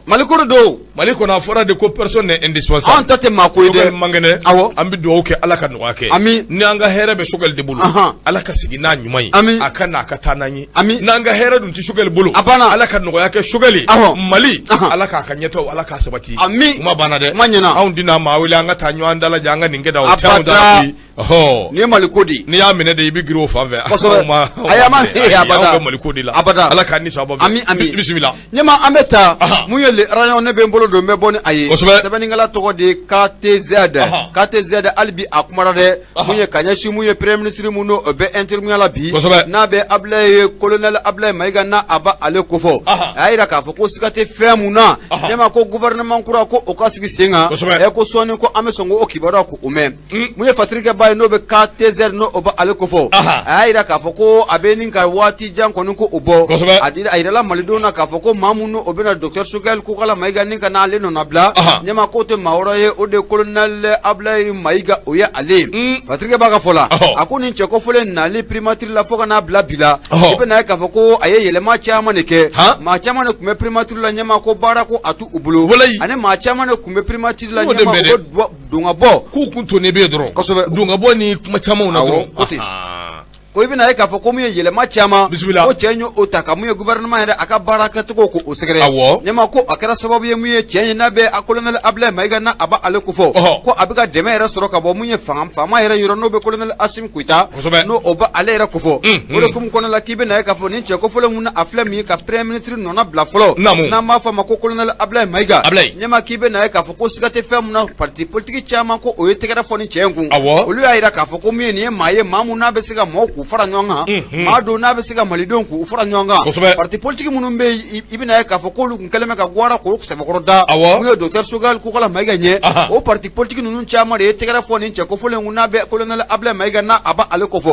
Maliko de don. Mali kɔnɔ a fɔra de ko personne n'est indispensable. Anw ta tɛ maa ko ye dɛ. Choguel man kɛnɛ. Awɔ. An bɛ dugawu kɛ Ala ka nɔgɔya kɛ. Ami. Ni an ka hɛrɛ bɛ Choguel de bolo. Ala ka segin n'a ɲuman ye. Ami. A ka na a ka taa n'an ye. Ami. N'an ka hɛrɛ dun tɛ Choguel bolo. A banna. Ala ka nɔgɔya kɛ Choguel ye. Awɔ. Mali. Ala k'a ka ɲɛtaaw Ala k'a sabati. Ami. Kuma banna dɛ. Kuma ɲɛna. Anw tɛna maa wele an ka taa ɲɔgɔn dalajɛ an ka nin kɛ tan, o tɛ anw da la koyi. Ɔhɔ. Nin ye Mali ko de ye. N'i y'a minɛ de i bɛ girin o fan fɛ. Kosɛbɛ. Anw ma Ayi, an ma ayi, abada. anw bɛ Mali ko de la. Abada. Ala k'an ni sababa bɛn. Ami, ami. Bisimila. Ɲɛma an bɛ taa mun ye le rayon ne bɛ n bolo don n bɛ bɔ ni a ye. Kosɛbɛ. Sɛbɛnnikɛla tɔgɔ de ye KTZ. KTZ hali bi a kumara dɛ. Mun ye ka ɲɛsin mun ye premier ministre mun n'o bɛ intérim la bi. Kosɛbɛ. N'a bɛ Ablaye colonel Ablaye Mayiga n'a a b'ale kofɔ. A y'a jira k'a fɔ ko siga tɛ fɛn mun na. Ɲɛma ko gouvernement kura ko o ka sigi sen kan. Kosɛbɛ. Ɛ ko sɔɔni ko an bɛ sɔn k'o kibaruya k'o mɛn. Mun ye Fasirikɛba ye n'o bɛ KTZ n'o o b'ale kofɔ, Aha. a y'a jira k'a fɔ ko a bɛ nin ka waati jan kɔni ko o bɔ, Kosɛbɛ. A jirala malidenw na k'a fɔ ko maa minnu o bɛna docteur Choguel Kokala Mayiga ni ka n'ale nɔnabila, Aha. ɲɛma k'o tɛ maa wɛrɛ ye, o de ye colonel Abulayi Mayiga, o ye ale ye. Patrick b'a ka fɔ la, Ɔhɔ. a ko nin cɛ kofɔlen nali primature la fo ka n'a bila bi la, Ɔhɔ. i bɛna ye k'a fɔ ko a ye yɛlɛma caman de kɛ, Han. maa caman de tun bɛ primature la ɲɛma ko baara ko a t'u bolo, Walayi. ani maa caman de tun bɛ primature la N'o de ɲɛma bɛ u dɛ. bɛ don ka bɔ. K'u kun tonnen bɛ yen dɔrɔn. Kosɛbɛ. Don ka bɔ ni kuma camanw na Awɔ, dɔrɔn. ko ten. Ahan. Ko i bɛna ye k'a fɔ ko mun ye yɛlɛma caman Bisimila. ko cɛ in y'o ta ka mun ye gouvernement yɛrɛ a ka baara kɛcogo ko o sɛgɛrɛ. Awɔ. Ɲɛma ko a kɛra sababu ye mun ye cɛ in n'a bɛ a colonel Abulayi Mayiga n'a a b'ale kofɔ. Ɔhɔ. Ko a bɛ ka dɛmɛ yɛrɛ sɔrɔ ka bɔ mun ye fanga faama yɛrɛ yɔrɔ n'o bɛ colonel Asimi Goyita. Kosɛbɛ. N'o o bɛ ale yɛrɛ kofɔ. O de hukumu kɔnɔna la k'i bɛna ye k'a fɔ nin cɛ kofɔlen mun na a filɛ min ye ka premier ministre nɔna bila fɔlɔ. Naamu. N'an b'a fɔ a ma ko colonel Abulayi Mayiga. Abulayi. Ɲɛma k'i bɛna ye k'a fɔ ko siga tɛ fɛn mun na parti politique caman ko o ye tɛgɛrɛ fɔ nin cɛ in kun. Awɔ. Olu y'a jira k'a fɔ ko min ye nin ye maa ye maa mun n'a bɛ se ka maaw k'u fara ɲɔgɔn kan. Maa don n'a bɛ se ka malidenw k'u fara ɲɔgɔn kan. Kosɛbɛ. Parti politique minnu bɛ yen i bɛna ye k'a fɔ k'olu tun kɛlen bɛ ka gwara k'o sɛbɛkɔrɔ da. Awɔ. Mun ye docteur Choguel Kokala Mayiga ɲɛ. Ahan. O parti politique ninnu caman de ye tɛgɛrɛ fɔ nin cɛ kofɔlen kun n'a bɛ colonel Abulayi Mayiga n'a a b'ale kofɔ.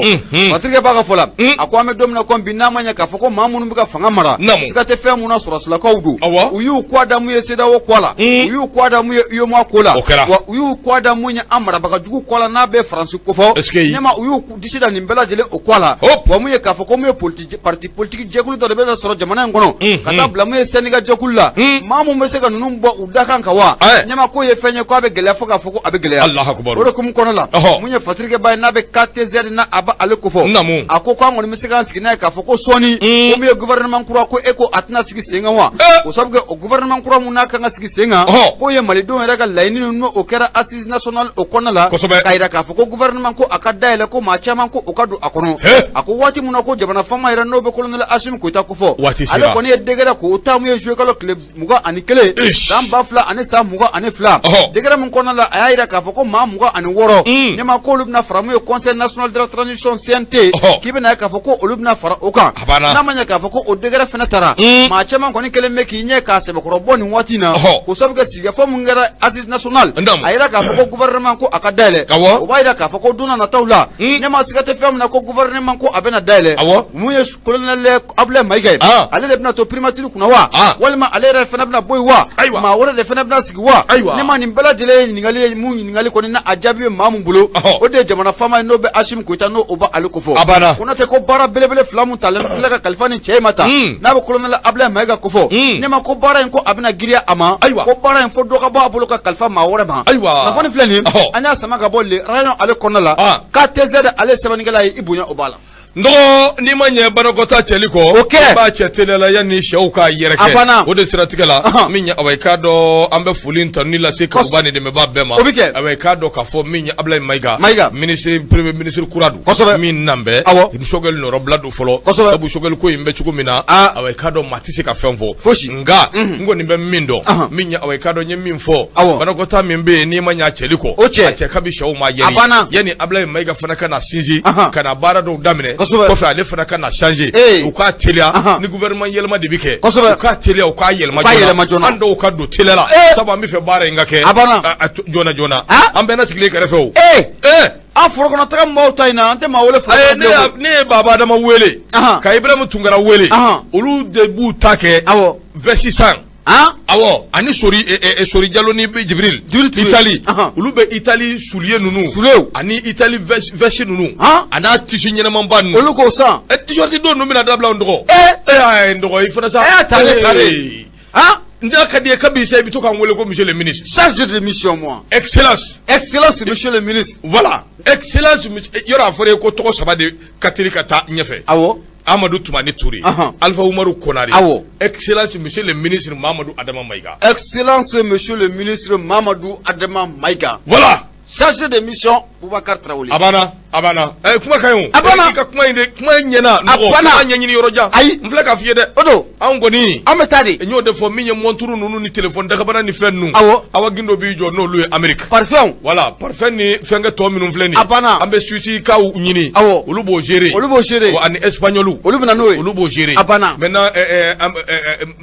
Patrick b'a ka fɔ la. A ko an bɛ don min na komi bi n'a ma ɲɛ k'a fɔ ko maa minnu bɛ ka fanga mara. Naamu. Siga tɛ fɛn mun na sɔrɔsilakaw don. Awɔ. U y'u kɔ da mun ye CEDEAO kɔ la. U y'u kɔ da mun ye UEMOA ko la. O kɛra. Wa u y'u kɔ da mun ye an marabaga jugu kɔ la n'a bɛ Faransi kofɔ. Est-ce que- Ɲɛma u y'u disi da nin bɛɛ lajɛlen o kɔ la. Hop. Wa mun ye k'a fɔ ko mun ye parti politique jɛkulu dɔ de bɛ sɔrɔ jamana in kɔnɔ. Ka taa bila mun ye syndicat jɛkulu la. Maa mun bɛ se ka ninnu bɔ u dakan kan wa. Ayi. Ɲɛma k'o ye fɛn ye k'a bɛ gɛlɛya fo k'a fɔ ko a bɛ gɛlɛya. Alahu akubaru. O de hukumu kɔnɔ la. Ɔhɔ. Mun ye Patrick Ba ye n'a bɛ KTZ n'a a b'ale kofɔ. Naamu. A ko k'an kɔni bɛ se k'an sigi n'a ye k'a fɔ ko sɔɔni. Ko mun ye gouvernement kura ko e ko a tɛna sigi sen kan wa. Eh. O sabu kɛ o gouvernement kura mun n'a kan ka sigi sen kan. Ɔhɔ. K'o ye malidenw yɛrɛ ka laɲini n'o o kɛra assise nationale o kɔnɔna la. Kosɛbɛ. K'a jira k'a fɔ ko gouvernement ko a ka dayɛlɛ ko maa caman ko o ka don a kɔnɔ. He. A ko waati mun na ko jamana faama yɛrɛ n'o bɛ colonel Asimi Goyita kofɔ. Waati sera. Ale kɔni ye décret k'o ta mun ye juillet kalo tile 21. Ish. San 2022. Ɔhɔ. Décret min kɔnɔna la a y'a jira k'a fɔ ko maa 26. Ɲɛmaa k'olu bɛna fara mun ye conseil national de la transition CNT. Ɔhɔ. K'i bɛna ye k'a fɔ ko olu bɛna fara o kan. A banna. N'a ma ɲɛ k'a fɔ ko o décret fana tara. Maa caman kɔni kɛlen bɛ k'i ɲɛ k'a sɛbɛkɔrɔ bɔ nin waati in na. Ɔhɔ. K'o sabu kɛ sigikafɔ mun kɛra assise nationale. Naamu. A yira k'a fɔ ko gouvernement ko a ka dayɛlɛ. Awɔ. O b'a jira k'a fɔ ko don n'a nataw la. Ɲɛmaa siga tɛ fɛn min na ko gouvernement ko a bɛna dayɛlɛ. Awɔ. Mun ye colonel Abulayi Mayiga ye. Ah. Ale de bɛna to primature kunna wa. Ah. Walima ale yɛrɛ fana bɛna bɔ yen wa. Ayiwa. Maa wɛrɛ de fana bɛna sigi wa. Ayiwa. Ɲɛmaa nin bɛɛ lajɛlen ye ɲininkali ye mun ɲininkali kɔni na a jaabi bɛ maa mun bolo. Ɔhɔ. O de ye jamana faama ye n'o bɛ Asimi Goyita n'o o b'ale kofɔ. A banna. Ko n'o tɛ ko baara belebele fila mun talen filɛ ka kalifa nin cɛ in ma tan. N'a bɛ colonel Abulayi Mayiga kofɔ. Ɲɛmaa ko baara in ko a bɛna girinya a ma. Ayiwa. Ko baara in fo dɔ ka bɔ a bolo ka kalifa maa wɛrɛ ma. Ayiwa. Kunnafoni filɛ nin ye. Ɔhɔ. An y'a sama ka bɔ Le Rayon ale kɔnɔna la. Ah. KTZ ale sɛbɛnnikɛla ye i bonya o b'a la. N dɔgɔ n'i ma ɲɛ banakɔtaa cɛli kɔ O kɛ. i b'a cɛ teliya la yanni sɛw k'a yɛrɛkɛ A banna. o de siratigɛ la Ahan. min ye awa i k'a dɔn an bɛ foli tanuni lase kanuba ni dɛmɛbaa bɛɛ ma O bɛ kɛ. awa i k'a dɔn k'a fɔ min ye Abulayi Mayiga Mayiga. ministre premier ministre kura don Kosɛbɛ. min nan bɛ Awɔ. Choguel nɔrɔbila don fɔlɔ Kosɛbɛ. sabu Choguel ko in bɛ cogo min na Ah. awa i k'a dɔn maa tɛ se ka fɛn fɔ Fosi. nka n kɔni bɛ min dɔn Ahan. min ye awa i k'a dɔn n ye min fɔ Awɔ. banakɔtaa min bɛ yen n'i ma ɲɛ a cɛli kɔ O cɛ. a cɛ kabi sɛw ma A banna. yɛri yanni Abulayi Mayiga fana ka na sinsin Ahan. ka na baara dɔw daminɛ Kosɛbɛ. kɔfɛ ale fana ka na changer Ee. u k'a teliya Ahan. ni gouvernement yɛlɛma de bɛ kɛ Kosɛbɛ. u k'a teliya u k'a yɛlɛma U k'a yɛlɛma joona. an dɔw ka don teliya la Ee. sabu an bɛ fɛ baara in ka kɛ A banna. joona joona Ah. an bɛɛ na sigilen kɛrɛfɛ o Ee. ee An foro kɔnɔ taga maaw ta in na an tɛ maa wele foro Ayi, kɔnɔ ne y'a- bilen koyi. ne ye Baba Adama wele Ahan. ka Ibrahim Tunkara wele Ahan. olu de b'u ta kɛ Awɔ. veste san Han? Awɔ ani sori sori jalo ni Jibril Jibril Ture. Itali Ahan. olu bɛ Itali soulier ninnu Soulier. ani Itali veste ninnu Han? a n'a tissu ɲɛnɛmanba ninnu Olu k'o san. T-shirt don ninnu bɛna dabila n dɔgɔ Ee. ayi n dɔgɔ i fana sa E ta ne ta de. Han? N'a ka di ye kabi sa i bɛ to k'an wele ko monsieur le ministre. Chargé de mission moi. Excellence. Excellence monsieur le ministre. Voilà excellence yɔrɔ a fɔra e ko tɔgɔ saba de ka teli ka taa ɲɛfɛ. Awɔ. Amadu Tumani Ture. Ahan. Alpha Umaru Konare. Awɔ. Excellence monsieur le ministre Mamadu Adama Mayiga. Excellence monsieur le ministre Mamadou Adama Maïga. Voilà. Chargé de mission Boubacar Traoré. A banna a banna kuma ka ɲi o. A banna. I ka kuma in de kuma in ɲɛna. A banna. Kuma ɲɛɲini yɔrɔ jan. Ayi. N filɛ k'a f'i ye dɛ. O don. Anw kɔni. An bɛ taa de. N y'o de fɔ min ye montre ninnu ni téléphone dakabana ni fɛn ninnu. Awɔ. Awa Gindo b'i jɔ n'olu ye Amérique. Parfum. Voilà parfum ni fɛnkɛ tɔ minnu filɛ nin ye. A banna. An bɛ Suisse kaw ɲini. Awɔ. Olu b'o gérer. Olu b'o gérer. Wa ani espagnol. Olu bɛ na n'o ye. Olu b'o gérer. A banna. Maintenant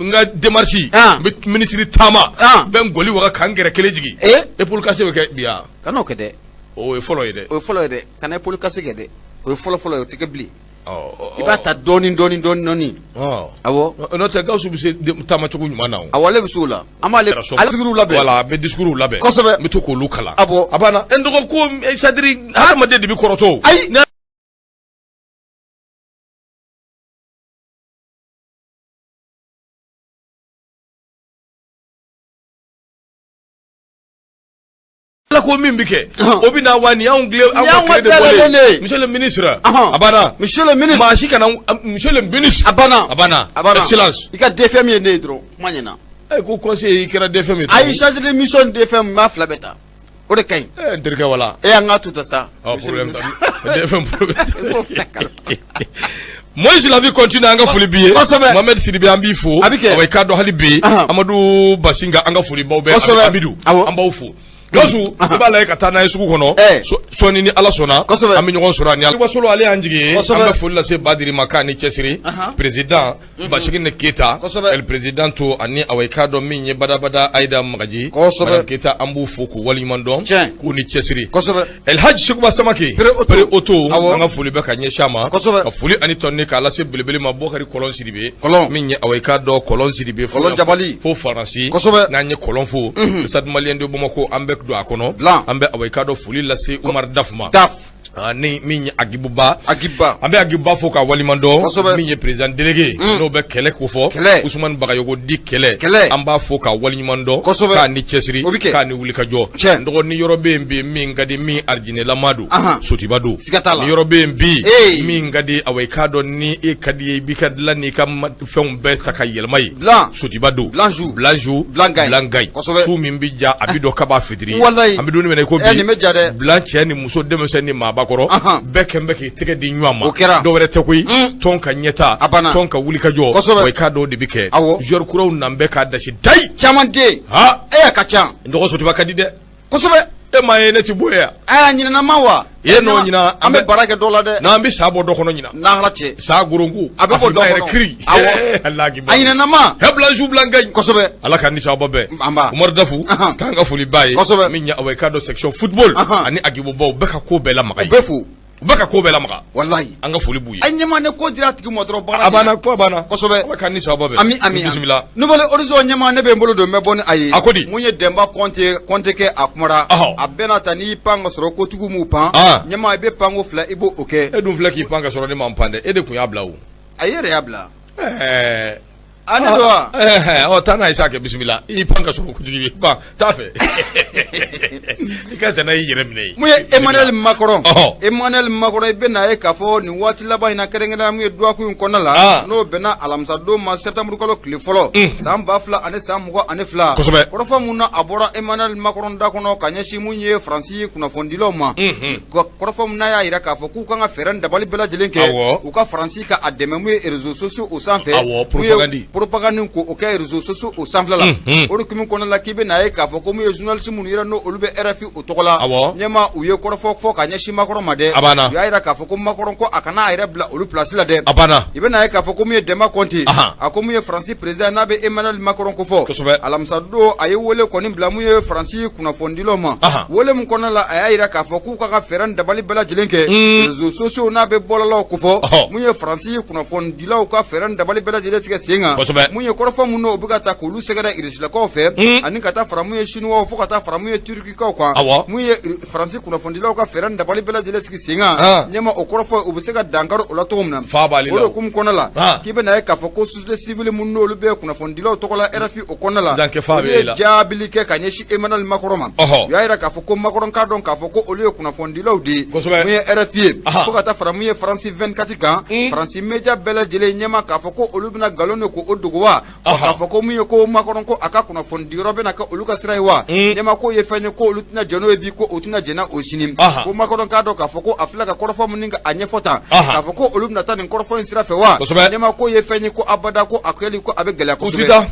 n ka démarche. Ah. N bɛ ministre taama. Ah. N bɛ n gɔli waga ka n gɛrɛ kelen jigin. Eh. Épaule cassée bɛ kɛ bi yan. Kan'o kɛ dɛ. O ye fɔlɔ ye dɛ. O ye fɔlɔ ye dɛ. Kana épaule cassée kɛ dɛ. O ye fɔlɔ fɔlɔ ye, o tɛ kɛ bilen. I b'a ta dɔɔnin dɔɔnin dɔɔnin dɔɔnin. Awɔ. N'o tɛ Gawusu bɛ se taamacogo ɲuman na o. Awɔ, ale bɛ se o la. An b'ale ale discours labɛn. Voilà, a bɛ discours labɛn. Kosɛbɛ. N bɛ to k'olu kalan. Awɔ. A banna. N dɔgɔ ko c'est à dire hadamaden de bɛ kɔrɔtɔ o. Ayi. Ala ko min bɛ kɛ o bɛ na wa nin y'anw tile anw ka tile de bɔlen ye monsieur le ministre a banna monsieur le ministre maa si kana monsieur le ministre a banna a banna a banna excellence i ka DFM ye ne ye dɔrɔn kuma ɲɛna e ko conseiller i kɛra DFM ye ayi chargé de mission DFM n b'a fila bɛɛ ta o de ka ɲi n terikɛ wala e an k'a to tan sa problème DFM problème Moïse la vie continue an ka foli b'i ye kosɛbɛ Mohamed Sidibe an b'i fo a bɛ kɛ i k'a dɔn hali bi Amadu Basinga an ka foli baw bɛɛ kosɛbɛ Amidu an b'aw fo Gawusu i b'a lajɛ ka taa n'a ye sugu kɔnɔ sɔɔni ni Ala sɔnna an bɛ ɲɔgɔn sɔrɔ ani Wasolo ale y'an jigi ye an bɛ foli lase Badiri ma k'a ni cɛsiri président Basigine Keyita el président to ani awa i k'a dɔn min ye badabada Ayida Magaji madame Keyita an b'u fo k'u waleɲuman dɔn k'u ni cɛsiri El Hadj Sekuba Samake Pere Oto an ka foli bɛ ka ɲɛsin a ma ka foli ani tɔnni k'a lase belebele ma Bɔkari Kɔlɔn Sidibe min ye awa i k'a dɔn Kɔlɔn Sidibe fo Faransi n'an ye Kɔlɔn fo Stade Malien de Bamako an bɛ don a kɔnɔ an bɛ awa i k'a dɔn foli lase Umaru Dafu ma ni min ye Agibuba an bɛ Agibuba fo k'a waleɲuman dɔn min ye président délégué n'o bɛ kɛlɛ ko fɔ Usumani Bagayogo di kɛlɛ an b'a fo k'a waleɲuman dɔn k'a ni cɛsiri k'a ni wulikajɔ n dɔgɔ ni yɔrɔ bɛ yen bi min ka di min arijinɛlama don Sotiba don ni yɔrɔ bɛ yen bi min ka di awa i k'a dɔn ni e ka di ye i b'i ka dilan n'i ka fɛnw bɛɛ ta ka yɛlɛma yen Sotiba don Blanjou Blangaye su min bɛ ja a bɛ dɔn kaba fitiri an bɛ don min na i ko bi Blan cɛ ni muso denmisɛn ni maabakɔrɔ bɛɛ kɛn bɛ k'i tɛgɛ di ɲɔgɔn ma dɔwɛrɛ tɛ koyi tɔn ka ɲɛtaa tɔn ka wulikajɔ wa i k'a dɔn de bɛ kɛ joueur kuraw nan bɛ k'a dasi dayi caman den e ka ca n dɔgɔ Sotiba ka di dɛ kosɛbɛ e m'a ye ne ti bɔ yan a ɲinɛnama wa e n'o ɲina an bɛ baara kɛ dɔ la dɛ n'an bɛ sa bɔ dɔ kɔnɔ ɲina n'ala cɛ sa goronko a bɛ bɔ dɔ kɔnɔ kiri a ɲinɛnama he Blanjou Blangaye kosɛbɛ Ala ka ni sababa bɛn Umaru Dafu k'an ka foli b'a ye kosɛbɛ min ye awa i k'a dɔn section football ani Agibubaw bɛɛ ka ko bɛɛ lamaga u bɛ fo u bɛ ka ko bɛɛ lamaga walayi an ka foli b'u ye a ɲɛma ne ko dira a tigi ma dɔrɔn baara a banna ko a banna kosɛbɛ Ala ka ni sababa bɛn ami ami bisimila Nouvel Horizon ɲɛma ne bɛ n bolo don n bɛ bɔ ni a ye a ko di mun ye Dɛnba Kɔnte Kɔnte kɛ a kumara a bɛna ta n'i pan ka sɔrɔ kotigiw m'u pan ɲɛma i bɛ panko fila i b'o kɛ e dun filɛ k'i pan ka sɔrɔ ne ma n pan dɛ e de tun y'a bila o a yɛrɛ y'a bila ɛɛ A ne don wa ɔ taa n'a ye sa kɛ bisimila i pan ka sɔrɔ kojugu ye ban t'a fɛ i ka zana y'i yɛrɛ minɛ ye mun ye Emmanuel Macron Emmanuel Macron i bɛna ye k'a fɔ nin waati laban in na kɛrɛnkɛrɛnnenya mun ye dɔgɔkun in kɔnɔna la n'o bɛnna alamisa don ma septembre kalo tile fɔlɔ san 2022 kosɛbɛ kɔrɔfɔ mun na a bɔra Emmanuel Macron da kɔnɔ ka ɲɛsin mun ye Faransi kunnafonidilaw ma kɔrɔfɔ mun n'a y'a jira k'a fɔ k'u kan ka fɛɛrɛ ni dabali bɛɛ lajɛlen kɛ u ka Faransi ka a dɛmɛ mun ye réseaux sociaux o sanfɛ propagande k'o kɛ réseaux sociaux o sanfɛ la o hukumu kɔnɔna la k'i bɛna ye k'a fɔ ko mun ye journaliste minnu yɛrɛ n'olu bɛ RFI o tɔgɔ la ɲɛma u ye kɔrɔfɔ fɔ ka ɲɛsin Macron ma dɛ u y'a jira k'a fɔ ko Macron ko a kana a yɛrɛ bila olu place la dɛ i bɛna ye k'a fɔ ko mun ye Dɛnba Kɔnte a ko mun ye Faransi président n'a bɛ Emmanuel Macron ko fɔ alamisa don a ye wele kɔni bila mun ye Faransi kunnafonidilaw ma wele min kɔnɔna la a y'a jira k'a fɔ k'u ka ka fɛɛrɛ ni dabali bɛɛ lajɛlen kɛ réseaux sociaux n'a bɛ bɔlɔlɔw ko fɔ mun ye Faransi kunnafonidilaw ka fɛɛrɛ ni dabali bɛɛ lajɛlen tigɛ sen kan mun ye kɔrɔfɔ minnu u bɛ ka ta k'olu sɛgɛrɛ Irisilakaw fɛ ani ka taa fara mun ye Chinois fo ka taa fara mun ye Turkikaw kan mun ye Faransi kunnafonidilaw ka fɛɛrɛ ni dabali bɛɛ lajɛlen sigi sen kan ɲɛma o kɔrɔfɔ u bɛ se ka dankari o la cogo min na o de hukumu kɔnɔna la k'i bɛna ye k'a fɔ ko société civile minnu n'olu bɛ kunnafonidilaw tɔgɔ la RFI o kɔnɔna la olu ye jaabili kɛ ka ɲɛsin Emmanuel Macron ma u y'a jira k'a fɔ ko Macron k'a dɔn k'a fɔ ko olu ye kunnafonidilaw de ye mun ye RFI ye fo ka taa fara mun ye France 24 kan Faransi média bɛɛ lajɛlen ɲɛma k'a fɔ ko olu bɛna nkalon de ko o dogo wa k'a fɔ ko mun ye ko Macron ko a ka kunnafonidiyɔrɔ bɛna kɛ olu ka sira ye wa ɲɛma k'o ye fɛn ye ko olu tɛna jɛn n'o ye bi ko o tɛna jɛn o sini ko Macron k'a dɔn k'a fɔ ko a filɛ ka kɔrɔfɔ min ka a ɲɛfɔ tan k'a fɔ ko olu bɛna taa nin kɔrɔfɔ in sira fɛ wa ɲɛma k'o ye fɛn ye ko abada ko a kɛli ko a bɛ gɛlɛya kosɛbɛ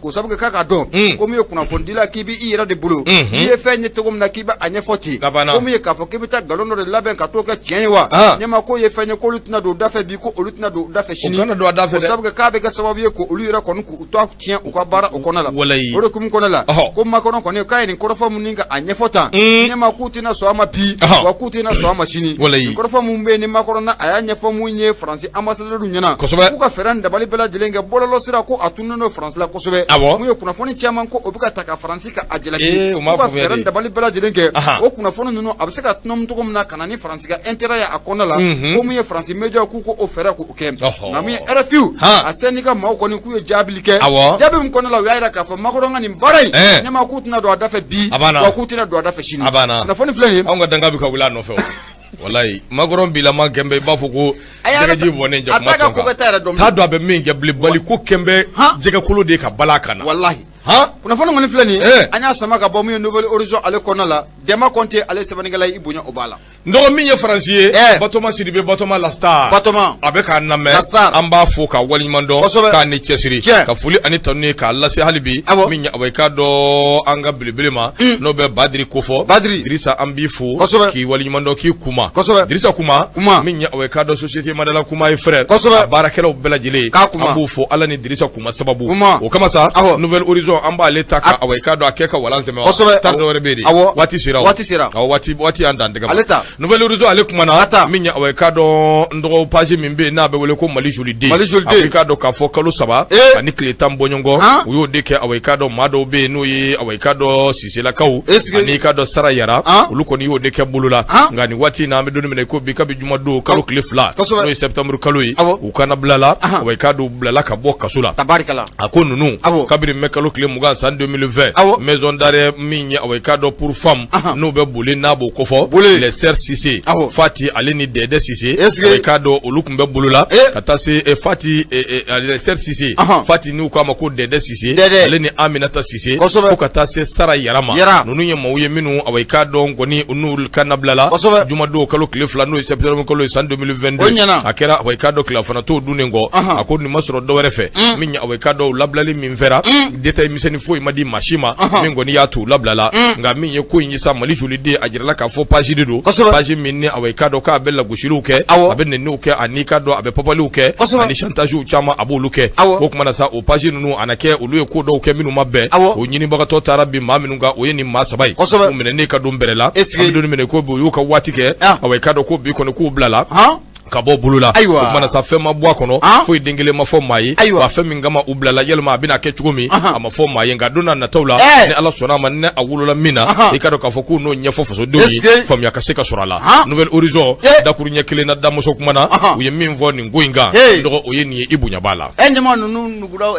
k'o sabu kɛ k'a k'a dɔn ko min ye kunnafonidila k'i bɛ i yɛrɛ de bolo n'i ye fɛn ye cogo min na k'i bɛ a ɲɛfɔ ten ko min ye k'a fɔ k'i bɛ taa nkalon dɔ de labɛn ka t'o kɛ tiɲɛ ye wa ɲɛma k'o ye fɛn ye k'olu tɛna don o da fɛ bi ko olu tɛna don o da fɛ sini o sabu kɛ k'a bɛ kɛ sababu ye ko olu yɛrɛ kɔni k'u tɔgɔ tiɲɛ u ka baara o kɔnɔ la walayi o de hukumu kɔnɔ la Ɔhɔ. ko Macron kɔni k'a ye nin kɔrɔfɔ minnu ka a ɲɛfɔ tan ɲɛma k'u tɛna sɔn a ma bi Ɔhɔ. wa k'u tɛna sɔn a ma sini Walayi. nin kɔrɔfɔ minnu bɛ yen ni Macron na a y'a ɲɛfɔ mun ye Faransi ambassadeur ɲɛna Kosɛbɛ. k'u ka fɛɛrɛ ni dabali bɛɛ lajɛlen kɛ bɔlɔlɔ sira ko a tununnen don Faransi la kosɛbɛ Awɔ. mun ye kunnafoni caman ko o bɛ ka ta ka Faransi ka a jalaki Ee, u m'a k'u ka faamuya fɛɛrɛ de. ni dabali bɛɛ lajɛlen kɛ Ahan. o kunnafoni ninnu a bɛ se ka tɔnɔmi cogo min na ka na ni Faransi ka intérêt ye a kɔnɔna la ko mun ye Faransi média k'u ko o fɛɛrɛ k'o kɛ Ɔhɔ. nka mun ye RFI Han. a syndicat maaw kɔni k'u ye jaabili kɛ Awɔ. jaabi min kɔnɔna la u y'a jira k'a fɔ Macron ka nin baara in Ɛn. ɲɛma k'u tɛna don a da fɛ bi A banna. wa k'u tɛna don a da fɛ sini A banna. kunnafoni filɛ nin ye Anw ka danga bɛ ka wuli a nɔfɛ o walayi Macron bilama kɛnbɛ i b'a fɔ ko Ayi, a jɛgɛji bɔnnen a jakuma t'a ka tɔn ko kɛta yɛrɛ dɔn kan t'a dɔn a bɛ min kɛ bilen bali ko kɛnbɛ Han. jɛgɛkolo de ye ka bala kan na walahi han kunnafoni kɔni filɛ nin ye Ɛn. an y'a sama ka bɔ mun ye Nouvel Horizon ale kɔnɔna la Dɛnba Kɔnte ale sɛbɛnnikɛla ye i bonya o b'a la N dɔgɔ min ye Faransi ye Ɛɛ. Batoma Sidibe Batoma la star Batoma. a bɛ k'an lamɛn La star. an b'a fo k'a waleɲuman dɔn Kosɛbɛ. k'a ni cɛsiri Tiɲɛ. ka foli ani tanu ye k'a lase hali bi Awɔ. min ye awa i k'a dɔn an ka belebele ma n'o bɛ Badiri kofɔ Badiri. Dirisa an b'i fo Kosɛbɛ. k'i waleɲuman dɔn k'i kuma Kosɛbɛ. Dirisa Kuma Kuma. min ye awa i k'a dɔn société Madala Kuma et frère Kosɛbɛ. a baarakɛlaw bɛɛ lajɛlen K'a kuma. an b'u fo Ala ni Dirisa Kuma sababu Kuma. o kama sa Awɔ. Nouvel Horizon an b'ale ta ka awa i k'a dɔn a kɛ ka walan sɛmɛ wa Kosɛbɛ. tar dɔ wɛrɛ bɛ yen de Awɔ. waati sera o. Waati sera. Awɔ, waati waati y'an dan tɛgɛ ma Ale ta. Nouvel Horizon ale kumana A ta. min ye awa i k'a dɔn n dɔgɔ page min bɛ yen n'a bɛ wele ko Mali joli den Mali joli den. a ko i k'a dɔn k'a fɔ kalo 3 Ee. ani tile 10 bɔɲɔgɔn Han. u y'o de kɛ awa i k'a dɔn maa dɔw bɛ yen n'o ye awa i k'a dɔn Siselakaw Est-ce que- ani i k'a dɔn Sara Yara Han. olu kɔni y'o de kɛ bolo la Han. nka nin waati in na an bɛ don min na i ko bi kabi jumadon kalo tile 2 Kosɛbɛ. n'o ye septembre kalo ye Awɔ. u kana bila la Ahan. awa i k'a dɔn u bilala ka bɔ kaso la tabarikala a ko ninnu Awɔ. kabini mai kalo tile 20 san 2020 Awɔ. maison d'arrêt min ye awa i k'a dɔn pour femme Ahan. n'o bɛ boli n'a b'o kofɔ Boli. les sœurs Sise Awɔ. Fati ale ni Dɛdɛ Sise Est-ce que- awa i k'a dɔn olu tun bɛ bolo la Eh. ka taa se Fati les sœurs Sise Ahan. Fati n'u k'a ma ko Dɛdɛ Sise Dɛdɛ. ale ni Aminata Sise Kosɛbɛ. fo ka taa se Sara Yara ma Yara. ninnu ye maaw ye minnu awa i k'a dɔn kɔni n'u kan nabilala Kosɛbɛ. jumadon kalo tile 2 n'o ye septembre kalo ye san 2022 O ɲɛna. a kɛra awa i k'a dɔn tilafana t'o dunnen kɔ Ahan. a ko nin ma sɔrɔ dɔwɛrɛ fɛ min ye awa i k'a dɔn u labilali min fɛra détail misɛnnin foyi ma di maa si ma min kɔni y'a to u labilala nka min ye ko in ye sa Mali joliden a jirala k'a fɔ page de don Kosɛbɛ. page min ni awa i k'a dɔn k'a bɛ lagosiliw kɛ Awɔ. a bɛ nɛniw kɛ ani i k'a dɔn a bɛ papaliw kɛ Kosɛbɛ. ani chantagew caman a b'olu kɛ Awɔ. o tuma na sa o page ninnu a na kɛ olu ye ko dɔw kɛ minnu ma bɛn Awɔ. o ɲinibagatɔ taara bin maa minnu kan o ye nin maa 3 ye Kosɛbɛ. u minɛnen ka don bɛrɛ la Est-ce que- an bɛ don min na i ko bi u y'u ka waati kɛ Ah. awa i k'a dɔn ko bi kɔni k'u bilala Han. ka bɔ bolo la Ayiwa. o tuma na sa fɛn ma bɔ a kɔnɔ Han? foyi den kelen ma fɔ maa ye Ayiwa. wa fɛn min kama u bilala yalima a bɛna kɛ cogo min Ahan. a ma fɔ maa ye nka don n'a nataw la Ɛɛ. ni Ala sɔnna a ma ni a wolola min na Ahan. i k'a dɔn k'a fɔ k'u n'o ɲɛfɔ fasodenw Est-ce ye que- faamuya ka se ka sɔrɔ a la Han? Nouvel Horizon Eh. dakuruɲɛ kelen na damuso kuma na Ahan. u ye min fɔ nin ko in kan Hey. n dɔgɔ o ye nin ye i bonya b'a la ɛ ɲama ninnu nugula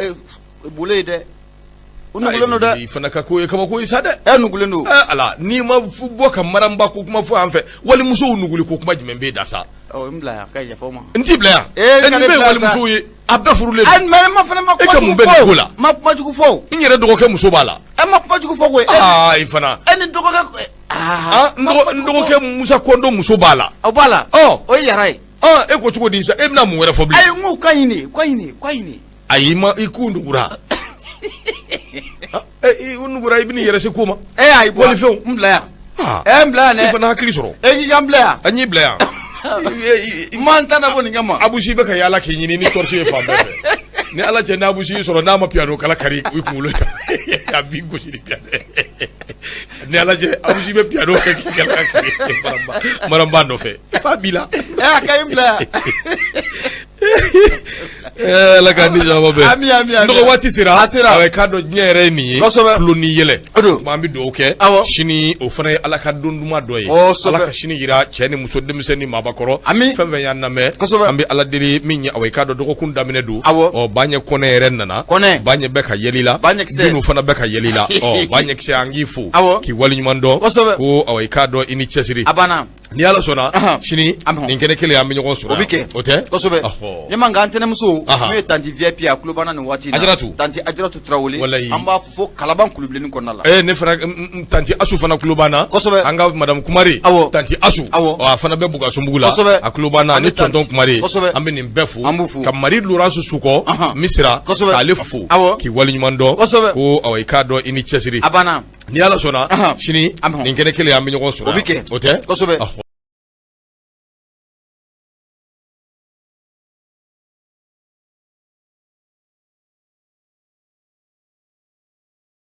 bolo ye dɛ u nugulen don dɛ i fana ka ko ye kabako ye sa dɛ ɛ nugulen don ala n'i ma bɔ ka maranba ko kuma fɔ yan fɛ walimusow nuguli ko kuma jumɛn b'e da sa ɔ n bila yan ka yafa o ma n t'i bila yan Ee, nin ka ne bɛɛ ye bila sa. walimusow ye a bɛɛ furulen ayi don mais ma fana ma E kuma ka mun jugu bɛ nin fɔ ko o la? ma kuma jugu fɔ o n yɛrɛ dɔgɔkɛ muso b'a la ɛ ma kuma jugu fɔ koyi aa i fana e ni dɔgɔkɛ aa n dɔgɔkɛ Musa Kɔndɔ muso b'a la o b'a la ɔ o ye yara ye e ko cogo di sa e bɛna mun wɛrɛ fɔ bilen ayi n k'u ka ɲi de ka ɲi de ka ɲi de ayi ma i k'u nugura i nugura i bɛn'i yɛrɛ se ko ma e ayi bɔ walifɛnw n bila yan aa ɛ n bila yan i dɛ fana hakili sɔrɔ e k'i ka n bila yan an y'i bila yan n ma n ta dabɔ nin kama Abusi bɛ ka yaala k'i ɲini ni torche ye fan bɛɛ fɛ ni Ala cɛ ni Abusi y'i sɔrɔ n'a ma piano kala kari i kunkolo kan a b'i gosi ni piano ni Ala cɛ Abusi bɛ piano kɛ k'i kala kari maranba nɔfɛ fa b'i la ɛ a ka ɲi n bila yan Ala k'an ni sababa bɛn. Ami, ami, ami. Nɔgɔ waati sera. A sera. A k'a dɔn diɲɛ yɛrɛ ye nin ye. Kosɛbɛ. Tulo ni yɛlɛ. O don. Tuma an bɛ dugawu kɛ. Awɔ. Sini o fana ye Ala ka don duman dɔ ye. Kosɛbɛ. Ala ka sini jira cɛ ni muso denmisɛn ni maabakɔrɔ. Ami. Fɛn fɛn y'an lamɛn. Kosɛbɛ. An bɛ Ala deli min ye awa i k'a dɔn dɔgɔkun daminɛ don. Awɔ. Ɔ Baɲɛ Kɔnɛ yɛrɛ nana. Kɔnɛ. Baɲɛ bɛ ka yɛlɛ i la. Baɲɛ kisɛ. Binu fana bɛ ka yɛlɛ i la. Ɔ Baɲɛ kisɛ an k'i fo. Awɔ. K'i waleɲuman dɔn. Kosɛbɛ. Ko awa i k'a dɔn i ni cɛsiri. A banna. Ni Ala sɔnna Ahan. sini Ahan. nin kɛnɛ kelen an bɛ ɲɔgɔn sɔrɔ O bɛ kɛ. o tɛ Kosɛbɛ. Ɔhɔ. Ɲɛma nka an tɛnɛmuso Ahan. n'o ye tanti VIP a tulo b'an na nin waati in na. Ajaratu. Tanti Ajaratu Tarawele. Walayi. An b'a fo fo Kalaban kulubilenni kɔnɔna la. Eh, ne fana tanti Asu fana tulo b'an na. Kosɛbɛ. An ka madame Kumare. Awɔ. Tanti Asu. Awɔ. Ɔ, a fana bɛ Bukasunbugu la. Kosɛbɛ. A tulo b'an na An ani bɛ tanti- tonton Kumare. Kosɛbɛ. An bɛ nin bɛɛ fo. An b'u fo. Ka Marie Laurence Sukɔ. Ahan. Misira. Kosɛbɛ. K'ale fo. Awɔ. K'i waleɲuman dɔn. Kosɛbɛ. Ko awa i k'a dɔn i ni cɛsiri. A banna. Ni Ala sɔnna Ahan. sini Ahan. nin kɛnɛ kelen an bɛ ɲɔgɔn sɔrɔ O bɛ yan. kɛ. O tɛ? Kosɛbɛ. Ɔhɔ.